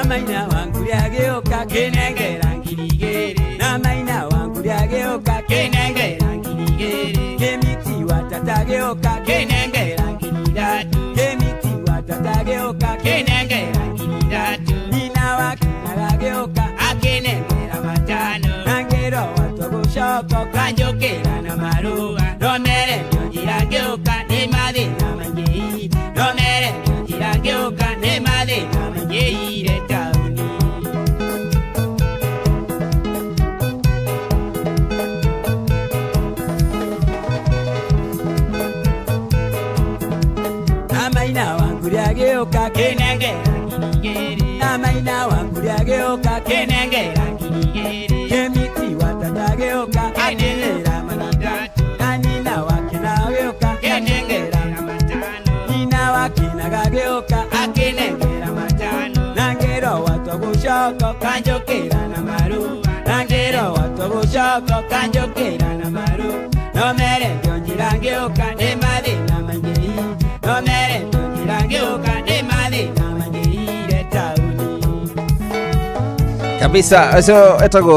Na maina wangu rĩagĩũka kĩnengera 2,000. Na maina wangu rĩagĩũka kĩnengera 2,000. Kĩmiti wa tata gĩũka kĩnengera 3,000. Kĩmiti wa tata gĩũka kĩnengera 3,000. Nyina wa kinaga gĩũka akĩnengera 5. Na ngĩrwo watwa gũcoka ũkanjũkĩra na marũa. Nomere njira ngĩũka nĩ mathĩna maingĩ. Nomere njira ngĩũka nĩ mathĩna maingĩire taũni. Na maina wangu rĩagĩũka kĩnengera 2,000. Na maina wangu rĩagĩũka kĩnengera 2,000. Kĩmiti wa tata gĩũka akĩnengera 300. Na nyina wa kĩna gĩũka kĩnengera 5. Nyina wa kĩnaga gĩũka akĩnengera 5. Na ngĩrwo watwa gũcoka ũkanjũkĩra na marũa. Na ngĩrwo watwa gũcoka ũkanjũkĩra na marũa. No mere njira ngĩũka nĩ mathĩna maingĩ. No mere njira ngĩũka nĩ mathĩna maingĩire taũni. Kabisa acio etagwo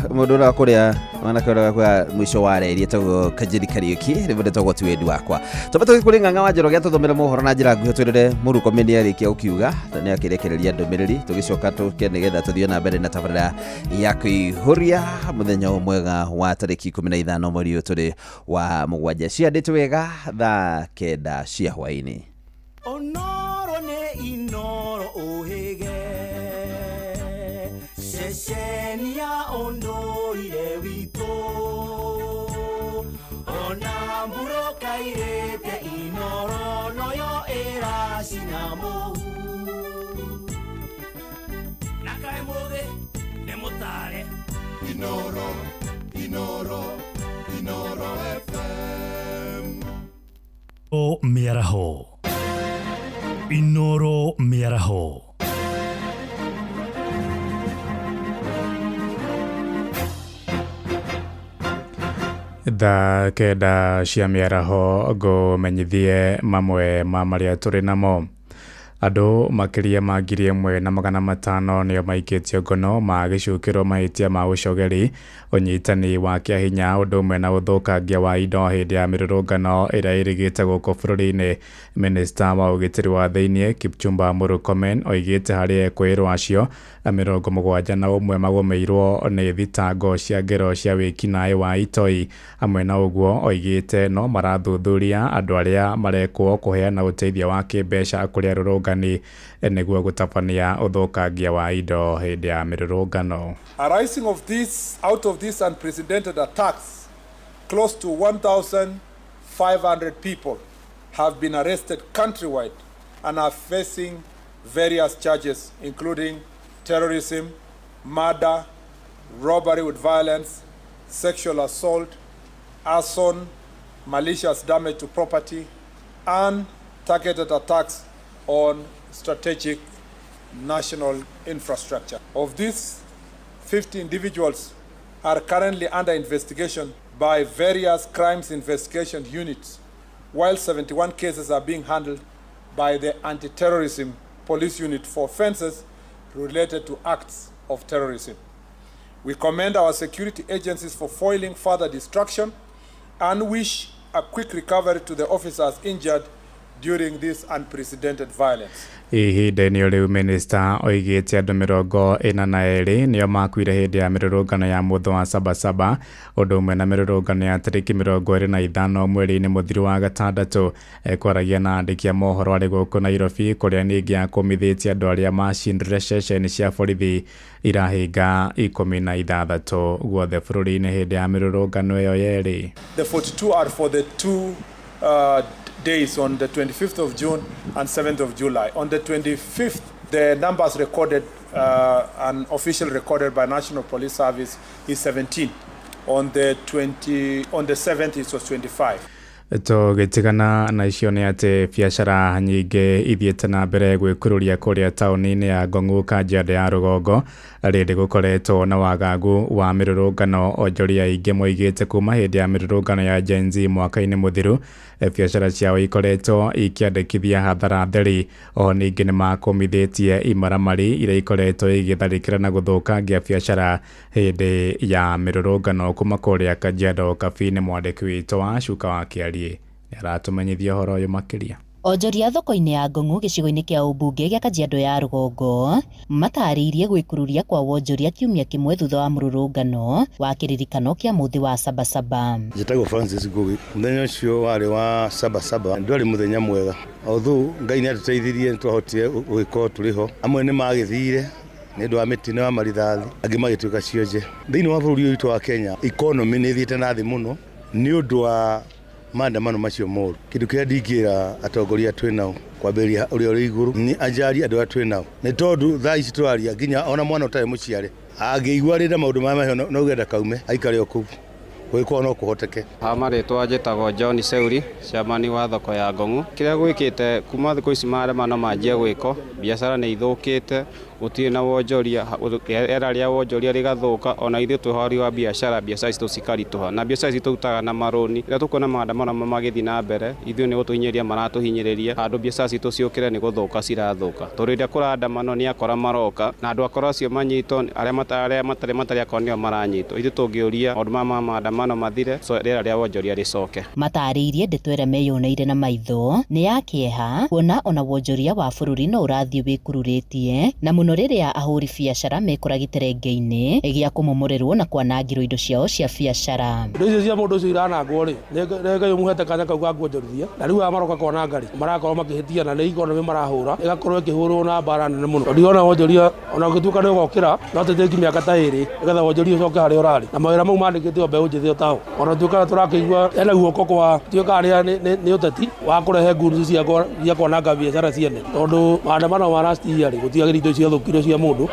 mundu uria kuria mwanake uria kwa mwisho wa reri etagwo Kajiri Kariuki rĩmwe ndetagwo ti wendi wakwa. Twambe tũgĩthiĩ kũrĩ Ng'ang'a wa Njoroge atũthomere mohoro na njĩra nguhĩ twĩrĩre Mũrukome nĩ arĩkia gũkiuga na nĩ akĩrekereria ndũmĩrĩri tũgĩcoka tũke nĩgetha tũthiĩ na mbere na tabarĩra ya kũihũria mũthenya ũyũ mwega wa tarĩki 15 mweri ũyũ tũrĩ wa mũgwanja ciandĩtwo wega thaa 9 cia hwaĩ-inĩ. Onoro nĩ Inoro ũhĩge ceceni ya ũndũire witũ ona mbura kairĩte Inoro noyo ĩracina mũhu na kaĩ mũthĩ nĩ mũtare. Inoro, Inoro, Inoro FM. O mĩaraho Inoro mĩaraho. Thaa 9 cia mĩaraho ngũmenyithie mamwe ma marĩa tũrĩ namo. Andũ makĩria ma 1,500 nĩo maikĩtio ngono magĩcukĩrwo mahĩtia ma ũcogeri, ũnyitani wa kĩahinya ũndũ ũmwe na ũthũkangia wa indo hĩndĩ ya mĩrũrũngano ĩrĩa ĩrĩgĩte gũkũ bũrũri-inĩ. Minista wa ũgitĩri wa thĩinĩ Kipchumba Murkomen oigĩte harĩ ekũĩrwo acio 71 magũmĩirwo nĩ thitango cia ngero cia wĩkinaĩ wa itoi. Hamwe na ũguo oigĩte no marathuthuria andũ arĩa marekwo kũheana ũteithio wa kĩmbeca kũrĩ arũrũngani nĩguo gũtabania ũthũkangia wa indo hĩndĩ ya mĩrũrũngano. Arising of this, out of these unprecedented attacks, close to 1,500 people have been arrested countrywide and are facing various charges, including terrorism, murder, robbery with violence, sexual assault, arson, malicious damage to property, and targeted attacks on strategic national infrastructure. Of these, 50 individuals are currently under investigation by various crimes investigation units, while 71 cases are being handled by the anti-terrorism police unit for offenses related to acts of terrorism. We commend our security agencies for foiling further destruction and wish a quick recovery to the officers injured during this unprecedented violence. Ihinda-inĩ o rĩu minista oigĩte andũ 42 nĩo makuire hĩndĩ ya mĩrũrũngano ya mũthũ wa Sabasaba ũndũ ũmwe na mĩrũrũngano ya tarĩki 25 mweri-inĩ mũthiru wa gatandatũ. Ekwaragia na andĩki a mohoro arĩ gũkũ Nairobi kũrĩa ningĩ akũmithĩtie andũ arĩa macindire ceceni cia borithi irahinga 16 guothe bũrũri-inĩ hĩndĩ ya mĩrũrũngano ĩyo yerĩ. The 42 are for the two days on the 25th of June and 7th of July. On the 25th, the numbers recorded and official recorded by National Police Service is 17. On the 7th, it was 25. Tũgĩtigana na icio nĩ atĩ biacara nyingĩ ithiĩte na mbere gwĩkururia kũrĩa taũni-inĩ ya Ngong'u, Kajiado ya rũgongo, rĩndĩ gũkoretwo na wagagu wa mĩrũrũngano. Onjoria aingĩ moigĩte kuma hĩndĩ ya mĩrũrũngano ya Gen Z mwaka-inĩ mũthiru, biacara ciao ikoretwo ikĩandĩkithia hathara theri. Oho ningĩ nĩ makũmithĩtie imaramari iria ikoretwo igĩtharĩkĩra na gũthũkangia biacara hĩndĩ ya mĩrũrũngano. Kuma kũrĩa Kajiado, Kabi nĩ mwandĩki witũ wa Cuka wa Kĩariĩ nĩ aratũmenyithia ũhoro ũyũ makĩria. Onjoria thoko-inĩ ya Ngong'u gĩcigo-inĩ kĩa ũmbunge gĩa Kajiado ya rũgongo matarĩirie gwĩkururia kwa wonjoria kiumia kĩmwe thutha wa mũrũrũngano wa kĩririkano kĩa mũthĩ wa Sabasaba. Njĩtagwo Francis Ngugi. Mũthenya ũcio warĩ wa Sabasaba ndwarĩ mũthenya mwega, although Ngai nĩ atũteithirie, nĩ twahotire gũgĩkorwo tũrĩ ho. Amwe nĩ magĩthire nĩ ũndũ wa mĩtino ya marithathi, angĩ magĩtuĩka cionje. Thĩinĩ wa bũrũri ũyũ witũ wa Kenya, economy nĩ ĩthiĩte na thĩ mũno nĩ ũndũ wa maandamano macio moru. Kĩndũ kĩrĩa ndingĩra atongoria twĩ nao, kwambĩrĩria ũrĩa ũrĩ igũrũ, nĩ anjari andũ arĩa twĩ nao, nĩ tondũ thaa ici tũraria nginya ona mwana ũtarĩ mũciare angĩigua rĩnda maũndũ maya mahiũ, no uge ndakaume aikare o kũu, gwĩkwo no kũhoteke. Ha marĩtwa njĩtagwo John Seuri, chairman wa thoko ya Ngong'u. Kĩrĩa gwĩkĩte kuma thikũ ici maandamano manjia gwĩko, biacara nĩ ithũkĩte, gũtirĩ na wonjoria, rĩera rĩa wonjoria rĩgathũka, ona ithuĩ twĩ wa biacara, biacara citũ cikaritũha, na biacara citũ tũrutaga na marũni. Rĩrĩa tũkuona maandamano magĩthiĩ na mbere, ithuĩ nĩ gũtũhinyĩrĩria maratũhinyĩrĩria, handũ biacara citũ ciũkĩre nĩ gũthũka cirathũka. Tondũ rĩrĩa kũraandamano nĩ akora maroka, na andũ akora acio manyitwo, arĩa matarĩ akora nĩo maranyitwo. Ithuĩ tũngĩũria maũndũ maya ma maandamano mathire, rĩera rĩa wonjoria rĩcoke. Matarĩirie ndeto ĩrĩa meyoneire na maitho nĩ ya kĩeha kuona ona wonjoria wa bũrũri no ũrathiĩ wĩkururĩtie, na mũno rĩrĩa ahũri biacara mekora gĩterenge-inĩ gĩa kũmomorerwo na kwanangĩrwo indo ciao cia biacara. Indo icio cia mũndũ ũcio iranangwo rĩ, nĩ Ngai ũmũhete kanya kau ga kuonjorithia, na rĩu aya maroka kwananga rĩ, marakorwo makĩhĩtia na nĩ economy marahũra, ĩgakorwo ĩkĩhũrwo na mbara nene mũno. Tondũ ndĩrona wonjoria ona ũngĩtuĩka nĩ ũgokĩra, no tũtĩki mĩaka ta ĩrĩ nĩgetha wonjoria ũcoke harĩa ũrarĩ, na mawĩra mau mandĩkĩte o mbeũ njĩthĩ o tao. Ona tuĩka tũrakĩigua ena guoko kwa tuĩka arĩa nĩ ũteti wa kũrehe ngurucu cia kwananga biacara ciene, tondũ maandamano ma last year rĩ, gũtiagĩrĩire indo ciathũkire cia mũndũ.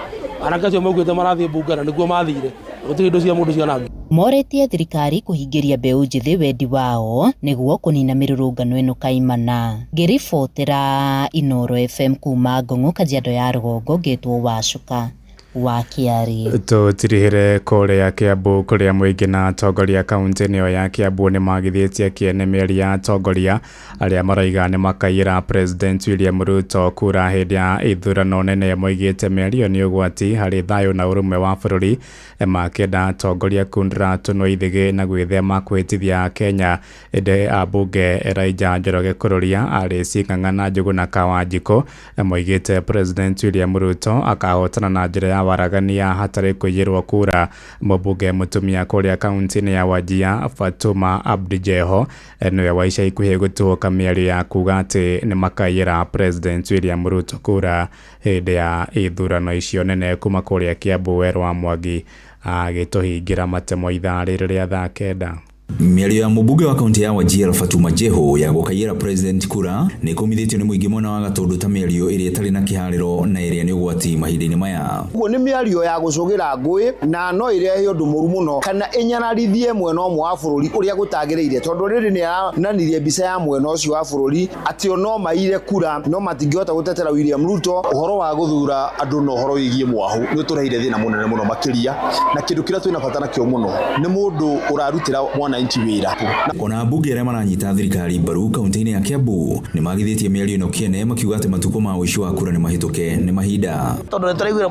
Anake acio maugĩte marathiĩ mbunge na nĩkuo mathire, gũtirĩ indo cia mũndũ cianangirwo. Morĩtie thirikari kũhingĩria mbeũ njĩthĩ wendi wao nĩguo kũnina mĩrũrũngano ĩno kaimana. Ngĩribotera Inooro FM kuma Ngong'u, Kajiado ya rũgongo, ngĩtwo Wacuka wa Kĩariĩ. Tũtirihĩre kũrĩa Kiambu, kũrĩa mũingĩ na atongoria kaunti-inĩ ĩyo ya Kiambu nĩ magithĩtie kĩene mĩario ya atongoria arĩa maroiga nĩ makaiyĩra President William Ruto kura hĩndĩ ya ithurano nene. Moigĩte mĩario nĩ ũgwati harĩ thayũ na ũrũmwe wa bũrũri, makĩenda atongoria kundĩra tũnua ithĩgĩ na gwĩthema kwĩhĩtithia Kenya. Ĩndĩ ambunge Elijah Njoroge Kururia, Alice Ng'ang'a na Njuguna Kawanjikũ moigĩte President William Ruto akahotana na njĩra ya waragania hatarĩ kũiyĩrwo kura. Mũmbunge mũtumia kũrĩa kaunti-inĩ ya Wajir, Fatuma Abdi Jeho, nĩwe wa ica ikuhĩ gũtuũka mĩario ya kuga atĩ nĩ makaiyĩra President William Ruto kura hĩndĩ ya ithurano icio nene. Kuma kũrĩa Kiambu, Werũ wa Mwangi agĩtũhingĩra matemo ithaa rĩrĩ rĩa thaa 9. Mĩario ya mũmbunge wa kaunti ya Wajir Fatuma Jeho ya gũkaiyĩra president kura nĩ kũmithĩtio nĩ mũingĩ mwena wa Gatũndũ ta mĩario ĩrĩa ĩtarĩ na kĩharĩro na ĩrĩa nĩ ũgwati mahinda-inĩ maya. Ũguo nĩ mĩario ya gũcũgĩra ngũĩ na no ĩrehe ũndũ mũru mũno kana ĩnyararithie mwena ũmwe wa bũrũri ũrĩa gũtagĩrĩire, tondũ rĩrĩ nĩ arananirie mbica ya mwena ũcio wa bũrũri atĩ o no maire kura no matingĩhota gũtetera William Ruto. Ũhoro wa gũthura andũ na ũhoro wĩgiĩ mwahu nĩ ũtũreheire thĩna mũnene mũno makĩria, na kĩndũ kĩrĩa twĩna bata nakĩo mũno nĩ mũndũ ũrarutĩra mwananchi wĩra. Ona ambunge arĩa maranyita thirikari mbaru kaunti-inĩ ya Kiambu nĩ magithĩtie mĩario ĩno kĩene, makiuga atĩ matukũ ma ũici wa kura nĩ mahĩtũke nĩ mahinda. Tondũ nĩ tũraiguire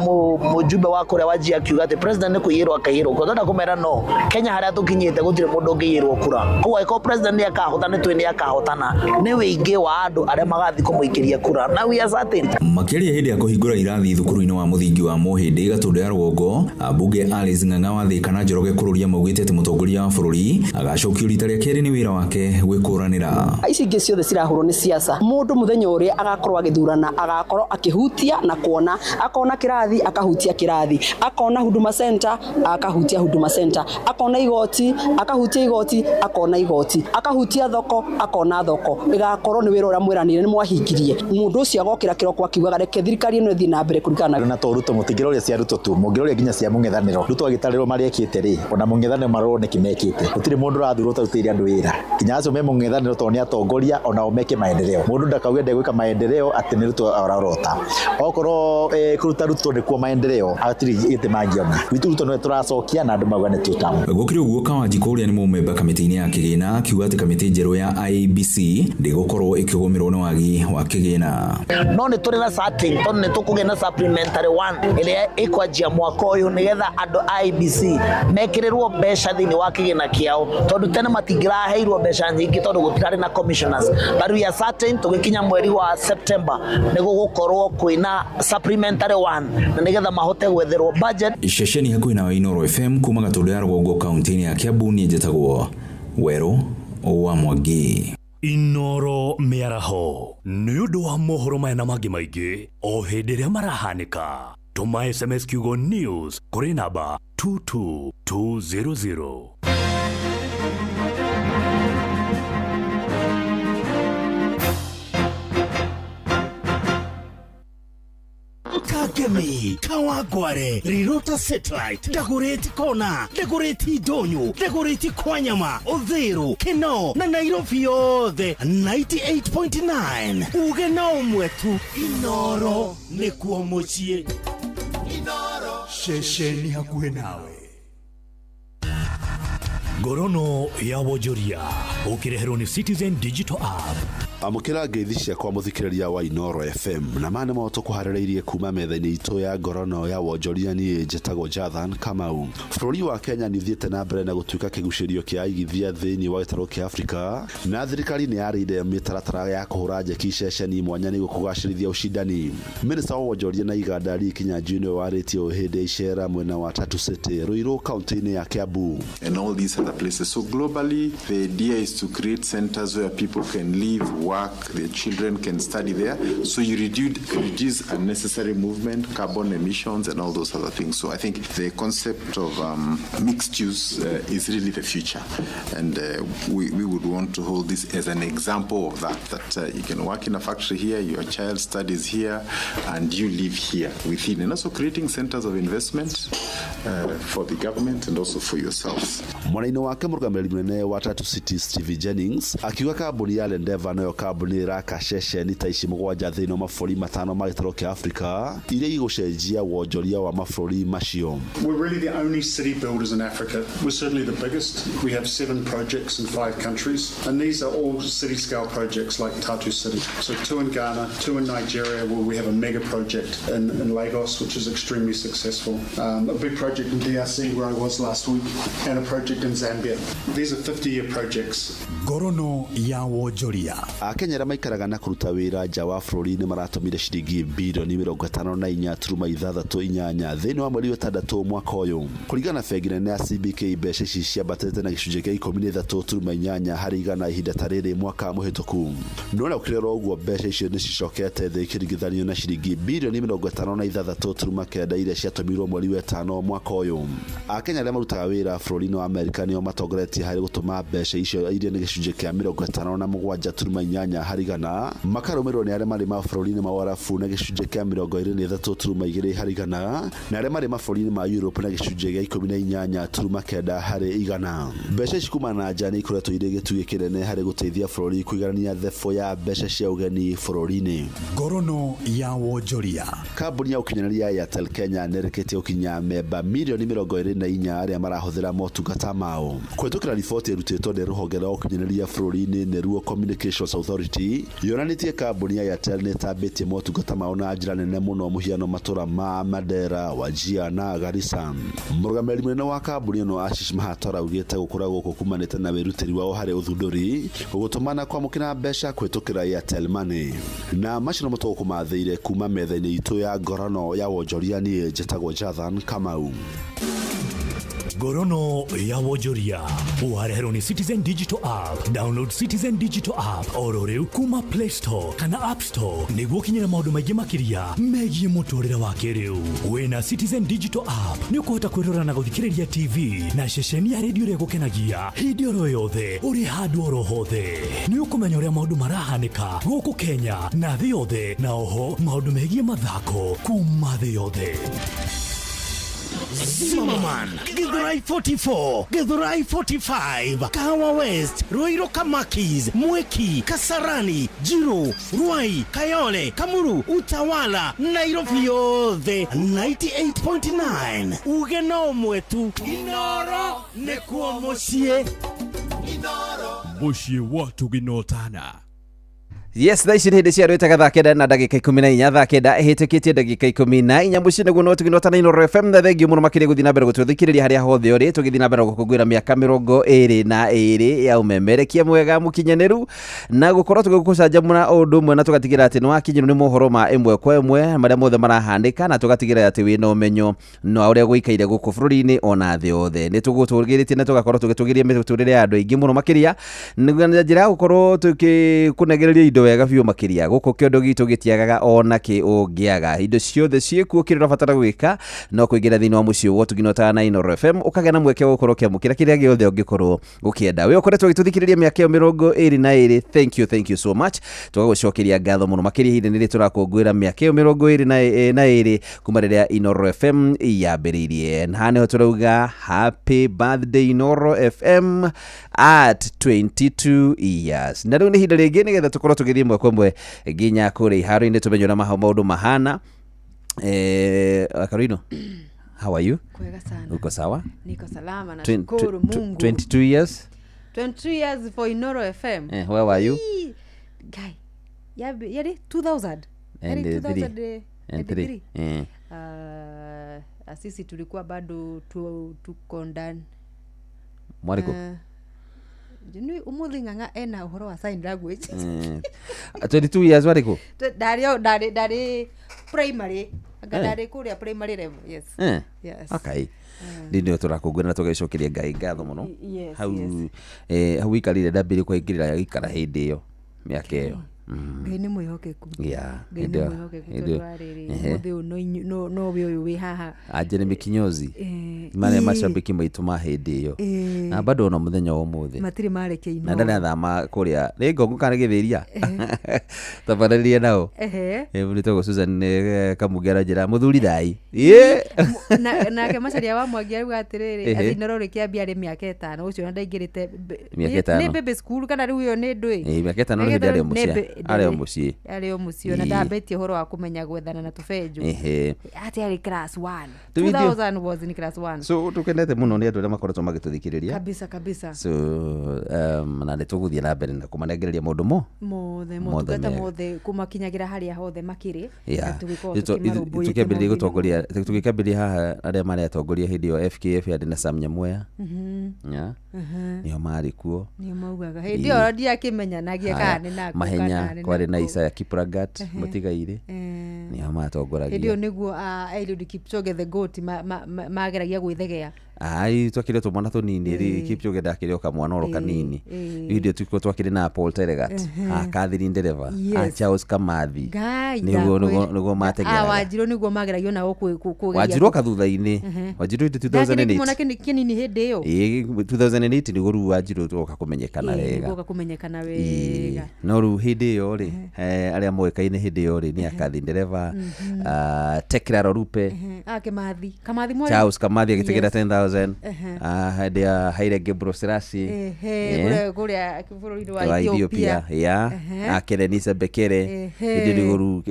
mũjumbe wa kũrĩa Wajir akiuga atĩ president nĩ kũiyĩrwo akaiyĩrwo kura. Twenda kũmera no Kenya harĩa tũkinyĩte gũtirĩ mũndũ ũngĩiyĩrwo kura. Koguo angĩkorwo president nĩ akahotana, nĩ tũĩ nĩ akahotana, nĩ wĩingĩ wa andũ arĩa magathiĩ kũmũikĩria kura, na we are certain. Makĩria hĩndĩ ya kũhingũra irathi thukuru-inĩ wa mũthingi wa Mũhĩndĩ Gatũndũ ya rũgongo, ambunge Alice Ng'ang'a wa Thika na Njoroge Kururia maugĩte atĩ mũtongoria wa bũrũri agacokio rita rĩa kerĩ nĩ wĩra wake gwĩkũranĩra. Ici ingĩ ciothe cirahũrwo nĩ siasa. Mũndũ mũthenya ũrĩa agakorwo agĩthurana agakorwo akĩhutia na kuona, akona kĩrathi akahutia kĩrathi, akona Huduma Center akahutia Huduma Center, akona igoti akahutia igoti, akona igoti, akahutia thoko akona thoko. Ĩgakorwo nĩ wĩra ũrĩa mwĩranire nĩ mwahingirie. Mũndũ ũcio agokĩra kĩroko akiugaga reke thirikari ĩno ĩthiĩ na mbere kũringana na to Ruto, mũtingĩroria cia Ruto tu, mũngĩroria nginya cia mũng'ethanĩro. Ruto agĩtarĩrwo marĩa ekĩte rĩ, ona mũng'ethanĩro marorwo nĩkĩ mekĩte. Gũtirĩ Mũndũ ũrathurwo ũtarutĩire andũ wĩra, nginya acio me mũng'ethanĩro, tondũ nĩ atongoria onao meke maendeleo. Mũndũ ndakauge ndegwĩka maendeleo atĩ nĩ Ruto arorota. Okorwo kũruta Ruto nĩkuo maendeleo, hatirĩ gĩtĩ mangĩona. Witũ Ruto nĩwe tũracokia na andũ mauga nĩ two term. Gũkĩrĩ ũguo, Kawanjikũ ũrĩa nĩ mũmemba kamĩtĩ-inĩ ya kĩgĩna akiuga atĩ kamĩtĩ njerũ ya IEBC ndĩgũkorwo ĩkĩgũmĩrwo nĩ wagi wa kĩgĩna. No nĩ tũrĩ na certain, tondũ nĩ tũkũgĩa na supplementary one ĩrĩa ĩkwanjia mwaka ũyũ, nĩgetha andũ a IEBC mekĩrĩrwo mbeca thĩinĩ wa kĩgĩna kĩao, tondũ tene matingĩraheirwo mbeca nyingĩ tondũ gũtirarĩ na commissioners. But we are certain tũgĩkinya mweri wa September nĩ gũgũkorwo kwĩna supplementary one, na nĩgetha mahote gwetherwo budget. Ceceni hakuhĩ na Inooro FM kuma Gatũndũ ya Rũgongo, kaunti-inĩ ya Kiambu, niĩ njĩtagwo Werũ wa Mwangi. Inooro Mĩaraho, nĩ ũndũ wa mohoro maya na mangĩ maingĩ o hĩndĩ ĩrĩa marahanĩka, tũma SMS kiugo news kũrĩ namba 22200. Kangemi, Kawangware, Rirota Satellite, Dagoretti Kona, Dagoretti Ndonyo, Dagoretti Kwanyama, Uthiru, Kino na Nairobi yothe 98.9. Uge na ũmwe tu, Inoro nĩkuo mũciĩ. Ceceni hakuhĩ nawe. Ngorono ya wonjoria ũkĩreherwo nĩ Citizen Digital App. Amũkĩra ngeithi ciakwa, mũthikĩrĩria wa Inoro FM, na ma nĩmo tũkũharĩrĩirie kuma metha-inĩ itũ ya ngorono ya wonjoria. Niĩ njĩtagwo Jathan Kamau. Bũrũri wa Kenya nĩ ũthiĩte na mbere na gũtuĩka kĩgucĩrio kĩa aigithia thĩinĩ wa gĩtarũ kĩa Afrika, na thirikari nĩ yarĩire mĩtaratara ya kũhũra njeki ceceni mwanya nĩguo kũgacĩrithia ũcindani. Minista wa wonjoria na iganda Lee Kinyanjui nĩwe warĩtie ũũ hĩndĩ ya icera mwena wa Tatu City, Ruiru, kaunti-inĩ ya Kiambu. And all these other places. So globally, the idea is to create centers where people can live, work, their children can study there. So you reduce unnecessary movement, carbon emissions, and all those other things. So I think the concept of mixed use is really the future. And we would want to hold this as an example of that, that you can work in a factory here, your child studies here, and you live here within. And also creating centers of investment for the government and also for yourselves. Mwena-inĩ wake, mũrũgamĩrĩri mũnene wa Tatu City Steve Jennings akiuga kambuni ya Lendeva noyo kambuni ĩraka ceceni ta ici 7 thĩinĩ wa mabũrũri 5 ma gĩtarũ kĩa Afrika iria igũcenjia wonjoria wa mabũrũri macio. We're really the only city builders in Africa. We're certainly the biggest. We have 7 projects in 5 countries, and these are all city scale projects like Tatu City. So 2 in Ghana, 2 in Nigeria, where we have a mega project in Lagos, which is extremely successful. A big project in DRC, where I was last week, and a project in Zambia. These are 50-year projects. Ngorono ya wonjoria. Akenya arĩa maikaraga na kũruta wĩra nja wa bũrũri nĩ maratũmire ciringi birioni 54.68 thĩinĩ wa mweri wa ĩtandatũ mwaka ũyũ, kũringana na bengi nene ya CBK. Mbeca ici ciambatĩte na gĩcunjĩ kĩa 13.8 harĩ igana ihinda ta rĩrĩ mwaka mũhĩtũku. No na gũkĩrĩ ũguo, mbeca icio nĩ cicokete thĩ ikĩringithanio na ciringi birioni 56.9 iria ciatũmirwo mweri wa ĩtano mwaka ũyũ. Akenya arĩa marutaga wĩra bũrũri-inĩ wa Amerika nĩo matongoretie harĩ gũtũma mbeca icio, iria nĩ gĩcunjĩ kĩa 57.8 harĩ igana, makarũmĩrĩrwo nĩ arĩa marĩ mabũrũri-inĩ ma Ũarabu na gĩcunjĩ kĩa 23.2 harĩ igana, na arĩa marĩ mabũrũri-inĩ ma Europe na gĩcunjĩ gĩa 18.9 harĩ igana. Mbeca ici kuma na nja nĩ ikoretwo irĩ gĩtugĩ kĩnene harĩ gũteithia bũrũri kũiganania thebũ ya mbeca cia ũgeni bũrũri-inĩ. Ngorono ya wonjoria. Kambuni ya ũkinyanĩria ya Airtel Kenya nĩ ĩrĩkĩtie gũkinya memba mirioni 24 arĩa marahũthĩra motungata mao, kũhĩtũkĩra riboti ĩrutĩtwo nĩ rũhonge rwa ũkinyanĩria bũrũri-inĩ, nĩruo Communications Authority. Yonanĩtie kambuni ya Airtel nĩ ĩtambĩtie motungata mao na njĩra nene mũno, mũhiano matũra ma Mandera, Wajir na Garissa. Mũrũgamĩrĩri mũnene wa kambuni ĩno Ashish Mahato augĩte gũkũra gũkũ kumanĩte na wĩrutĩri wao harĩ ũthundũri, gũtũma na kwamũkĩra mbeca kũhĩtũkĩra Airtel Money. Na macio no tũgũkũmathĩire kuma metha-inĩ itũ ya ngorano ya wonjoria. Niĩ njĩtagwo Jathan Kamau. Ngorono ya wonjoria wareherwo nĩ Citizen Digital App. Download Citizen Digital App oro rĩu kuma Play Store kana App Store nĩguo ũkinyĩre maũndũ maingĩ makĩria megiĩ mũtũrĩre wa kĩrĩu. Wĩna Citizen Digital App nĩ ũkũhota kwĩrora na gũthikĩrĩria TV na ceceni ya redio ĩrĩa ĩgũkenagia hĩndĩ oro yothe, ũrĩ handũ oro hothe. Nĩ ũkũmenya ũrĩa maũndũ marahanĩka gũkũ Kenya na thĩ yothe, na oho maũndũ megiĩ mathako kuma thĩ yothe. Zimmerman, Githurai 44, Githurai 45, Kahawa West, Ruiru Kamakis, Mwiki, Kasarani, Jiru, Ruai, Kayole, Kamuru, Utawala, Nairobi yothe 98.9. Uge no mwetu Inoro nĩkuo mũciĩ. Mũciĩ wa Tũginotana. Yes, thaa ici nĩ hĩndĩ cia rwĩtaga thaa 9 na ndagĩka 14, thaa 9 ĩhĩtũkĩtie ndagĩka 14. Mũciĩ nĩguo no Tũginotana Inooro FM, na thengio mũno makĩria gũthiĩ na mbere gũtũthikĩrĩria harĩa hothe ũrĩ, tũgĩthiĩ na mbere gũkũngũĩra mĩaka 22 ya ũmemerekia mwega mũkinyanĩru na gũkorwo tũgĩgũcanjamũra o ũndũ ũmwe, na tũgatigĩrĩra atĩ nĩ wakinyĩrwo nĩ mohoro ma ĩmwe kwa ĩmwe marĩa mothe marahanĩka, na tũgatigĩrĩra atĩ wĩna ũmenyo na ũrĩa gũikaire gũkũ bũrũri-inĩ ona thĩ yothe. Nĩ tũgũtũgĩrĩtie na tũgakorwo tũgĩtũgĩria mĩtũrĩre ya andũ aingĩ mũno makĩria na njĩra ya gũkorwo tũkĩkũnengereria indo wega biũ makĩria. Gũkũ kĩondo gitũ gĩtiagaga ona kĩ ũngĩaga, indo ciothe ciĩkuo, kĩrĩa ũrabatara gwĩka no kũingĩra thĩinĩ wa mũciĩ wa Tũginotana na Inooro FM, ũkagĩa na mweke wa gũkorwo ũkĩamũkĩra kĩrĩa gĩothe ũngĩkorwo ũkĩenda. We ũkoretwo ũgĩtũthikĩrĩria mĩaka ĩyo 22, thank you, thank you so much. Tũgagũcokeria ngatho mũno makĩria ihinda rĩrĩ tũrakũngũĩra mĩaka ĩyo 22 kuma rĩrĩa Inooro FM yambĩrĩirie. Na haha nĩho tũrauga happy birthday Inooro FM at 22 years. Na rĩu nĩ ihinda rĩngĩ nĩgetha tũkorwo tũgĩthiĩ ĩmwe kwa ĩmwe nginya kũrĩa iharo-inĩ tũmenye ũrĩa maũndũ mahana. Karino, how are you? Kwega sana. Uko sawa? Niko salama, nashukuru Mungu. 22 years? 22 years for Inooro FM. Where were you? Guy. Yari 2000. And 2003. And 3. Sisi tulikuwa bado tuko ndani. Mwariko. Jinu umuthi ng'ang'a ena uhoro wa sign language. 22 years wariko? Ndari primary. Anga ndari kuria primary level. Yes. Yes. Okay. Ndindio tũrakũngũĩra na tũgagĩcokeria Ngai ngatho mũno. Yes. Hau hau ikarire ndambĩrĩria kũingĩrĩra gĩikara hĩndĩ ĩyo mĩaka ĩyo. Ngai nĩ mwĩhokeku. Yeah. Ngai nĩ mwĩhokeku tondũ arĩrĩ mũthĩ ũyũ no we ũyũ wĩ haha. Anjere Mikinyozi. Marĩa macambĩki maitũ ma hĩndĩ ĩyo. Na bado ona mũthenya wa ũmũthĩ. Matirĩ marekia Inooro. Na ndarĩ athama kũrĩa. Nĩ ngongo kana gĩthĩria. Tabarĩria nao. Mũrĩtagwo Susan Kamungi aranjĩra mũthuri thai. Nake Macharia wa Mwangi arauga atĩrĩrĩ atĩ Inooro rĩkĩambia arĩ mĩaka 5 ũcio na ndaingĩrĩte nĩ baby school kana rĩu ĩyo nĩ ndũĩ. Mĩaka 5 nĩ hĩndĩ arĩ mũciĩ. Arĩ o mũciĩ. Arĩ o mũciĩ ona ndambĩtie ũhoro wa kũmenya gwethana na tũbenjũ. Atĩ arĩ class 1. 2000 was in class 1. So tũkenete mũno nĩ andũ arĩa makoretwo magĩtũthikĩrĩria. Kabisa kabisa. So na nĩ tũgũthiĩ na mbere na kũmanengereria maũndũ mothe motungata mothe kũmakinyagĩra harĩa hothe makĩrĩ. Tũkĩambĩrĩria gũtongoria tũgĩkĩambĩrĩria haha arĩa marĩ atongoria hĩndĩ ĩyo FKF yarĩ na Sam Nyamweya. Nĩo marĩ kuo. Nĩo maugaga hĩndĩ ĩyo ndiakĩmenyanagia kana nĩ nako. Mahenya kwarĩ na Isaiah Kiplagat mũtigairĩ nĩo matongoragia. Hĩndĩ ĩyo nĩguo Eliud Kipchoge the goat mageragia gwĩthegea. Ai twakĩrĩ tũmwana tũnini rĩ Kipchoge ndakĩrĩ o kamwana oro kanini. Hĩndĩ ĩyo tuko twakĩrĩ na Paul Tergat, a Catherine Ndereva, a Charles Kamathi. Nĩguo mateng'eraga. Wanjiru nĩguo mageragio nao kũgeria. Wanjiru oka thutha-inĩ. Wanjiru hĩndĩ 2008. Mwana kĩnini hĩndĩ ĩyo. 2008 nĩguo rĩu Wanjiru oka kũmenyekana wega. Oka kũmenyekana wega. No rĩu hĩndĩ ĩyo rĩ arĩa moĩkaine hĩndĩ ĩyo rĩ nĩ a Catherine Ndereva, Tekla Lorupe. Kamathi. Kamathi mwana. Charles Kamathi agĩteng'era 10,000. Hĩndĩ ya Haile Gebrselassie kũrĩa bũrũri-inĩ wa Ethiopia. Kenenisa Bekele hĩndĩ nĩguo rĩu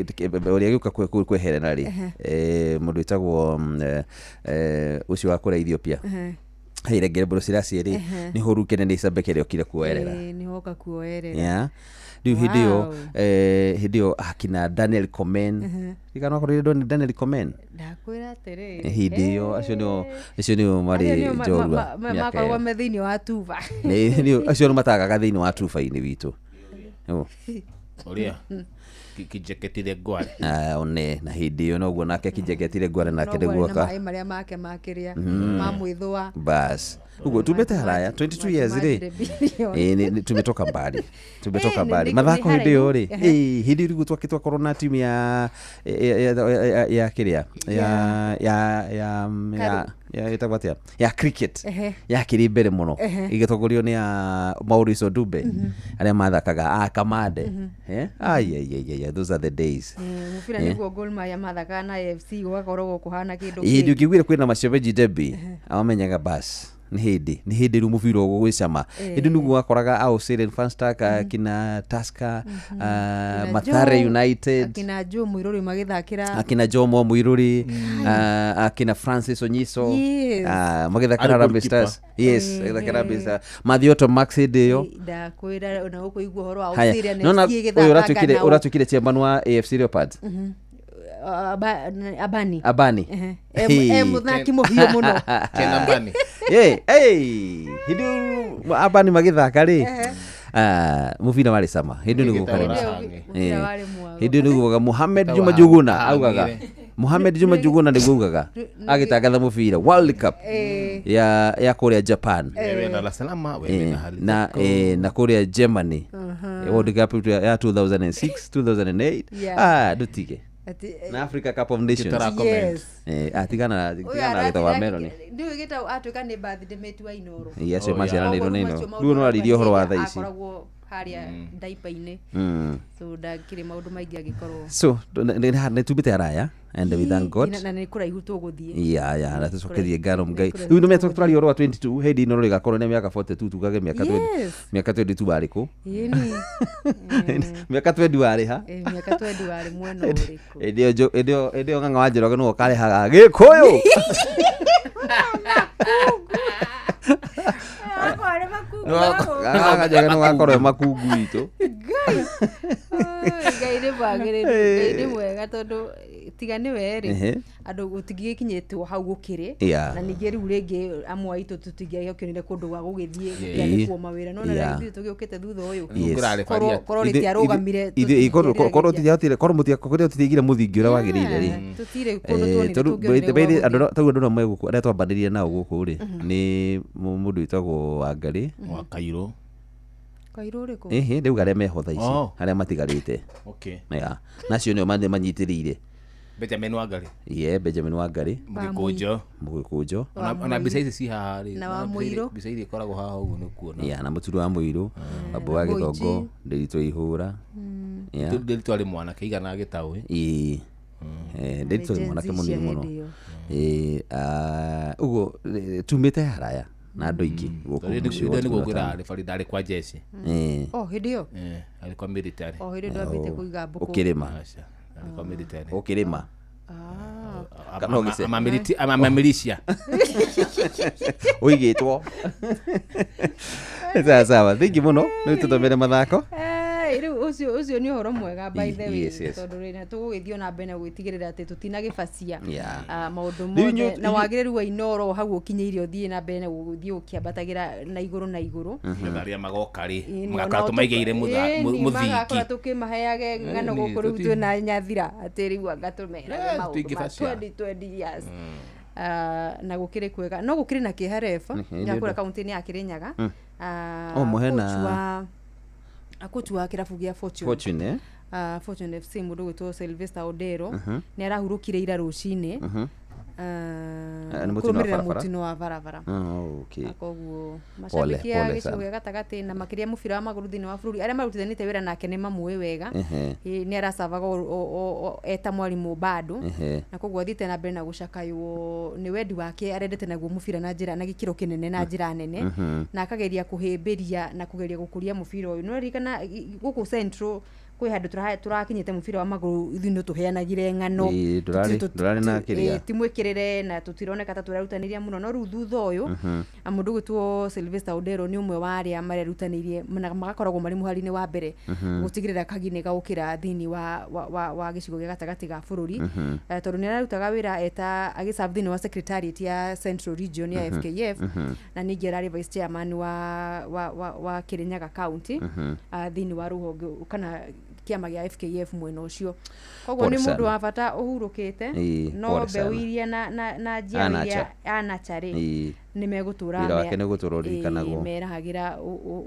ũrĩa gĩũka kweherera rĩ mũndũ wĩtagwo ũcio wa kũrĩa Ethiopia Haile Gebrselassie rĩ nĩho rĩu Kenenisa Bekele okire kuoerera. Nĩho oka kuoerera. Rĩu hĩndĩ ĩyo akina Daniel Komen. Ririkana wakorire Daniel Komen. Ndakwĩra atĩrĩrĩ hĩndĩ ĩyo acio nĩo marĩ njorua makoragwo me thĩinĩ wa tuba. Acio nĩ matagaga thĩinĩ wa tuba-inĩ witũ. Ũrĩa Kijeketire Ngware. One na hĩndĩ ĩyo noguo nake Kijeketire Ngware nake nĩguo ka maĩ marĩa make makĩrĩa ma mwĩthũa. Bas. Uguo tumete haraya 22 years rĩ. Tumetoka mbali. Tumetoka mbali. Mathako hĩndĩ ĩyo rĩ. Hĩndĩ ĩyo twakĩtwakorwo na timu ya ya kĩrĩa ya ya ya ya ĩtagwo atĩa ya cricket yakĩrĩ mbere mũno ĩgĩtongorio nĩ a Maurice Odumbe arĩa mathakaga a Kamande. Ai those are the days. Mũbira nĩguo Gor Mahia mathakaga na AFC gũgakorwo kũhana kĩndũ kĩngĩ. Ũngĩiguire kwĩna macebeji derby awamenyaga bas nĩ hĩndĩ rĩu mũbira ũgũgwĩcama. Hĩndĩ nĩguo wakoraga Australian Fanstak akina Tusker, Mathare United, akina Joe Muiruri magĩthakĩra, akina Jomo Muiruri, akina Francis Onyiso magĩthakĩra Harambee Stars. Yes, magĩthakĩra Harambee Stars. Mathioto Max hĩndĩ ĩyo ndakwĩra ona ũkũigua ũhoro wa Australian FC ĩgĩthaka. Ũyũ ũratuĩkire chairman wa AFC Leopards. Abani. Abani. Mũthaki mũhiũ mũno. Ken Abani. Hĩndĩ Abani magĩthaka rĩ. Mũbira warĩ cama. Hĩndĩ nĩguo hĩndĩ nĩguo Mohamed Juma Juguna augaga. Mohamed Juma Juguna nĩguo augaga agĩtangatha mũbira World Cup ya kũrĩa Japan. Na na kũrĩa Germany. World Cup ya 2006, 2008. Ndũtige. Na Africa Cup of Nations. Yes. Atigana gĩtagwo wa Meloni. Ndiũĩ gĩtagwo atuĩka nĩ birthday mate wa Inooro. Yes, maciaranĩirwo nĩ Inooro. Rĩu no arĩrie ũhoro wa thaa ici. Akoragwo harĩa ndaipa-inĩ. So ndakĩrĩ maũndũ maingĩ angĩkorwo. So nĩ tumĩte haraya and we thank God. Na nĩ kũraihu tũgũthiĩ. Yeah, na tũcokerie ngatho Ngai. Rĩu nĩ tũraria ũhoro wa 22 hĩndĩ Inooro rĩgakorwo nĩ mĩaka 42 tugage mĩaka 20. Mĩaka 22 warĩ kũ? Ĩni. Mĩaka 20 warĩ ha? Mĩaka 20 warĩ mwena ũrĩkũ? Hĩndĩ ĩyo Ng'ang'a wa Njoroge nĩwe ũkarehaga Gĩkũyũ. Ng'ang'a Njoroge nĩwe ũgakorwo makungu witũ. Ngai nĩ mwagĩrĩru, Ngai nĩ mwega tondũ tiga nĩwe rĩ andũ gũtingĩkinyĩtwo hau gũkĩrĩ na ningĩ rĩu rĩngĩ amwe aitũ tũtingĩakĩonire kũndũ gwa gũgĩthiĩ gũkĩandĩkwo mawĩra no na ithuĩ tũgĩũkĩte thutha ũyũ korwo rĩtiarũgamire korwo tũtiahotire korwo tũtiaigire mũthingi ũrĩa wagĩrĩire rĩ tũtirĩ kũndũ tuonire tũngĩonire tondũ andũ amwe gũkũ arĩa twambanĩrire nao gũkũ rĩ nĩ mũndũ wĩtagwo Wangarĩ wa Kairũ. Kairũ ũrĩkũ? Rĩu arĩa meho thaa ici arĩa matigarĩte. Nacio nĩo manyitĩrĩire. Benjamin Wangari. Yeah, Benjamin Wangari. Mũgĩkũnjo. Mũgĩkũnjo. Ona mbica ici ci haha rĩ. Na wa Mũirũ. Mbica iria ikoragwo haha ũguo nĩ kuona. Yeah, na Mũturu wa Mũirũ, Wambũ wa Gĩthongo, Ndĩritũ Ihũra. Yeah. Ndĩritũ arĩ mwanake igana gĩtaũ. Ĩĩ. Ndĩritũ arĩ mwanake mũnini mũno. Ĩĩ, ũguo tumĩte haraya na andũ aingĩ gũkũ mũciĩ. Ndĩritũ nĩguo ngwĩra referee ndarĩ kwa jeshi. Oh, hĩndĩ ĩyo? Arĩ kwa military. Oh, hĩndĩ ĩyo ndwambĩte kũiga mbũkũ. Ũkĩrĩma. Arĩ kwa military. Ũkĩrĩma. Ama militia. Ũigĩtwo. Sawa sawa, thengi mũno nĩ tũthomere mathako. Rĩu ũcio nĩ ũhoro mwega by the way tondũ rĩ na tũgũgĩthiĩ na mbere na gwĩtigĩrĩra atĩ tũtinagĩbacia maũndũ mothe na wagĩrĩru wa Inooro hau ũkinyĩire ũthiĩ na mbere na gũthiĩ ũkĩambatagĩra na igũrũ na igũrũ. Nĩgetha arĩa magoka rĩ magakorwo tũmaigĩire mũthingi. Magakorwo tũkĩmaheage ng'ano gũkũ rĩu twĩna nyathira atĩ rĩu anga tũmerage maũndũ ma 20 years. Na gũkĩrĩ kwega no gũkĩrĩ na kĩeha reba ya kũrĩa kaunti-inĩ ya Kĩrĩnyaga. Coach wa kĩrabu gĩa Fortune. Fortune FC mũndũ gwĩtwo Sylvester Odero nĩ arahurũkire ira rũcinĩ kũrũmĩrĩra mũtino wa barabara. Koguo macambĩki a gĩcigo gĩa gatagatĩ na makĩria mũbira wa magũrũ thĩinĩ wa bũrũri arĩa marutithanĩte wĩra nake nĩ mamũĩ wega. Nĩ aracavaga eta mwarimũ bado na koguo athiĩte na mbere na gũcakaywo nĩ wendi wake arendete naguo mũbira na njĩra na gĩkĩro kĩnene na njĩra nene na akageria kũhĩmbĩria na kũgeria gũkũria mũbira ũyũ. No ririkana gũkũ Central kwĩ handũ tũrakinyĩte mũbira wa magũrũ ithuĩ no tũheanagire ng'ano timwĩkĩrĩre na tũtironeka ta tũrarutanĩria mũno no rĩu thutha ũyũ mũndũ gwĩtwo Sylvester Odero nĩ ũmwe wa arĩa marerutanĩirie na magakoragwo marĩ mũhari-inĩ wa mbere gũtigĩrĩra kagi nĩ gaũkĩra thĩinĩ wa gĩcigo gĩa gatagatĩ ga bũrũri tondũ nĩ ararutaga wĩra eta agĩserve thĩinĩ wa secretariat ya Central Region ya FKF na ningĩ ararĩ vice chairman wa Kĩrĩnyaga County thĩinĩ wa rũhonge kana kĩama gĩa FKF mwena ũcio. Koguo nĩ mũndũ wa bata ũhurũkĩte no mbeũ iria na njiaro iria anacha rĩ Nĩ megũtũra Wĩra wake nĩ ũgũtũra ũririkanagwo. Merahagĩra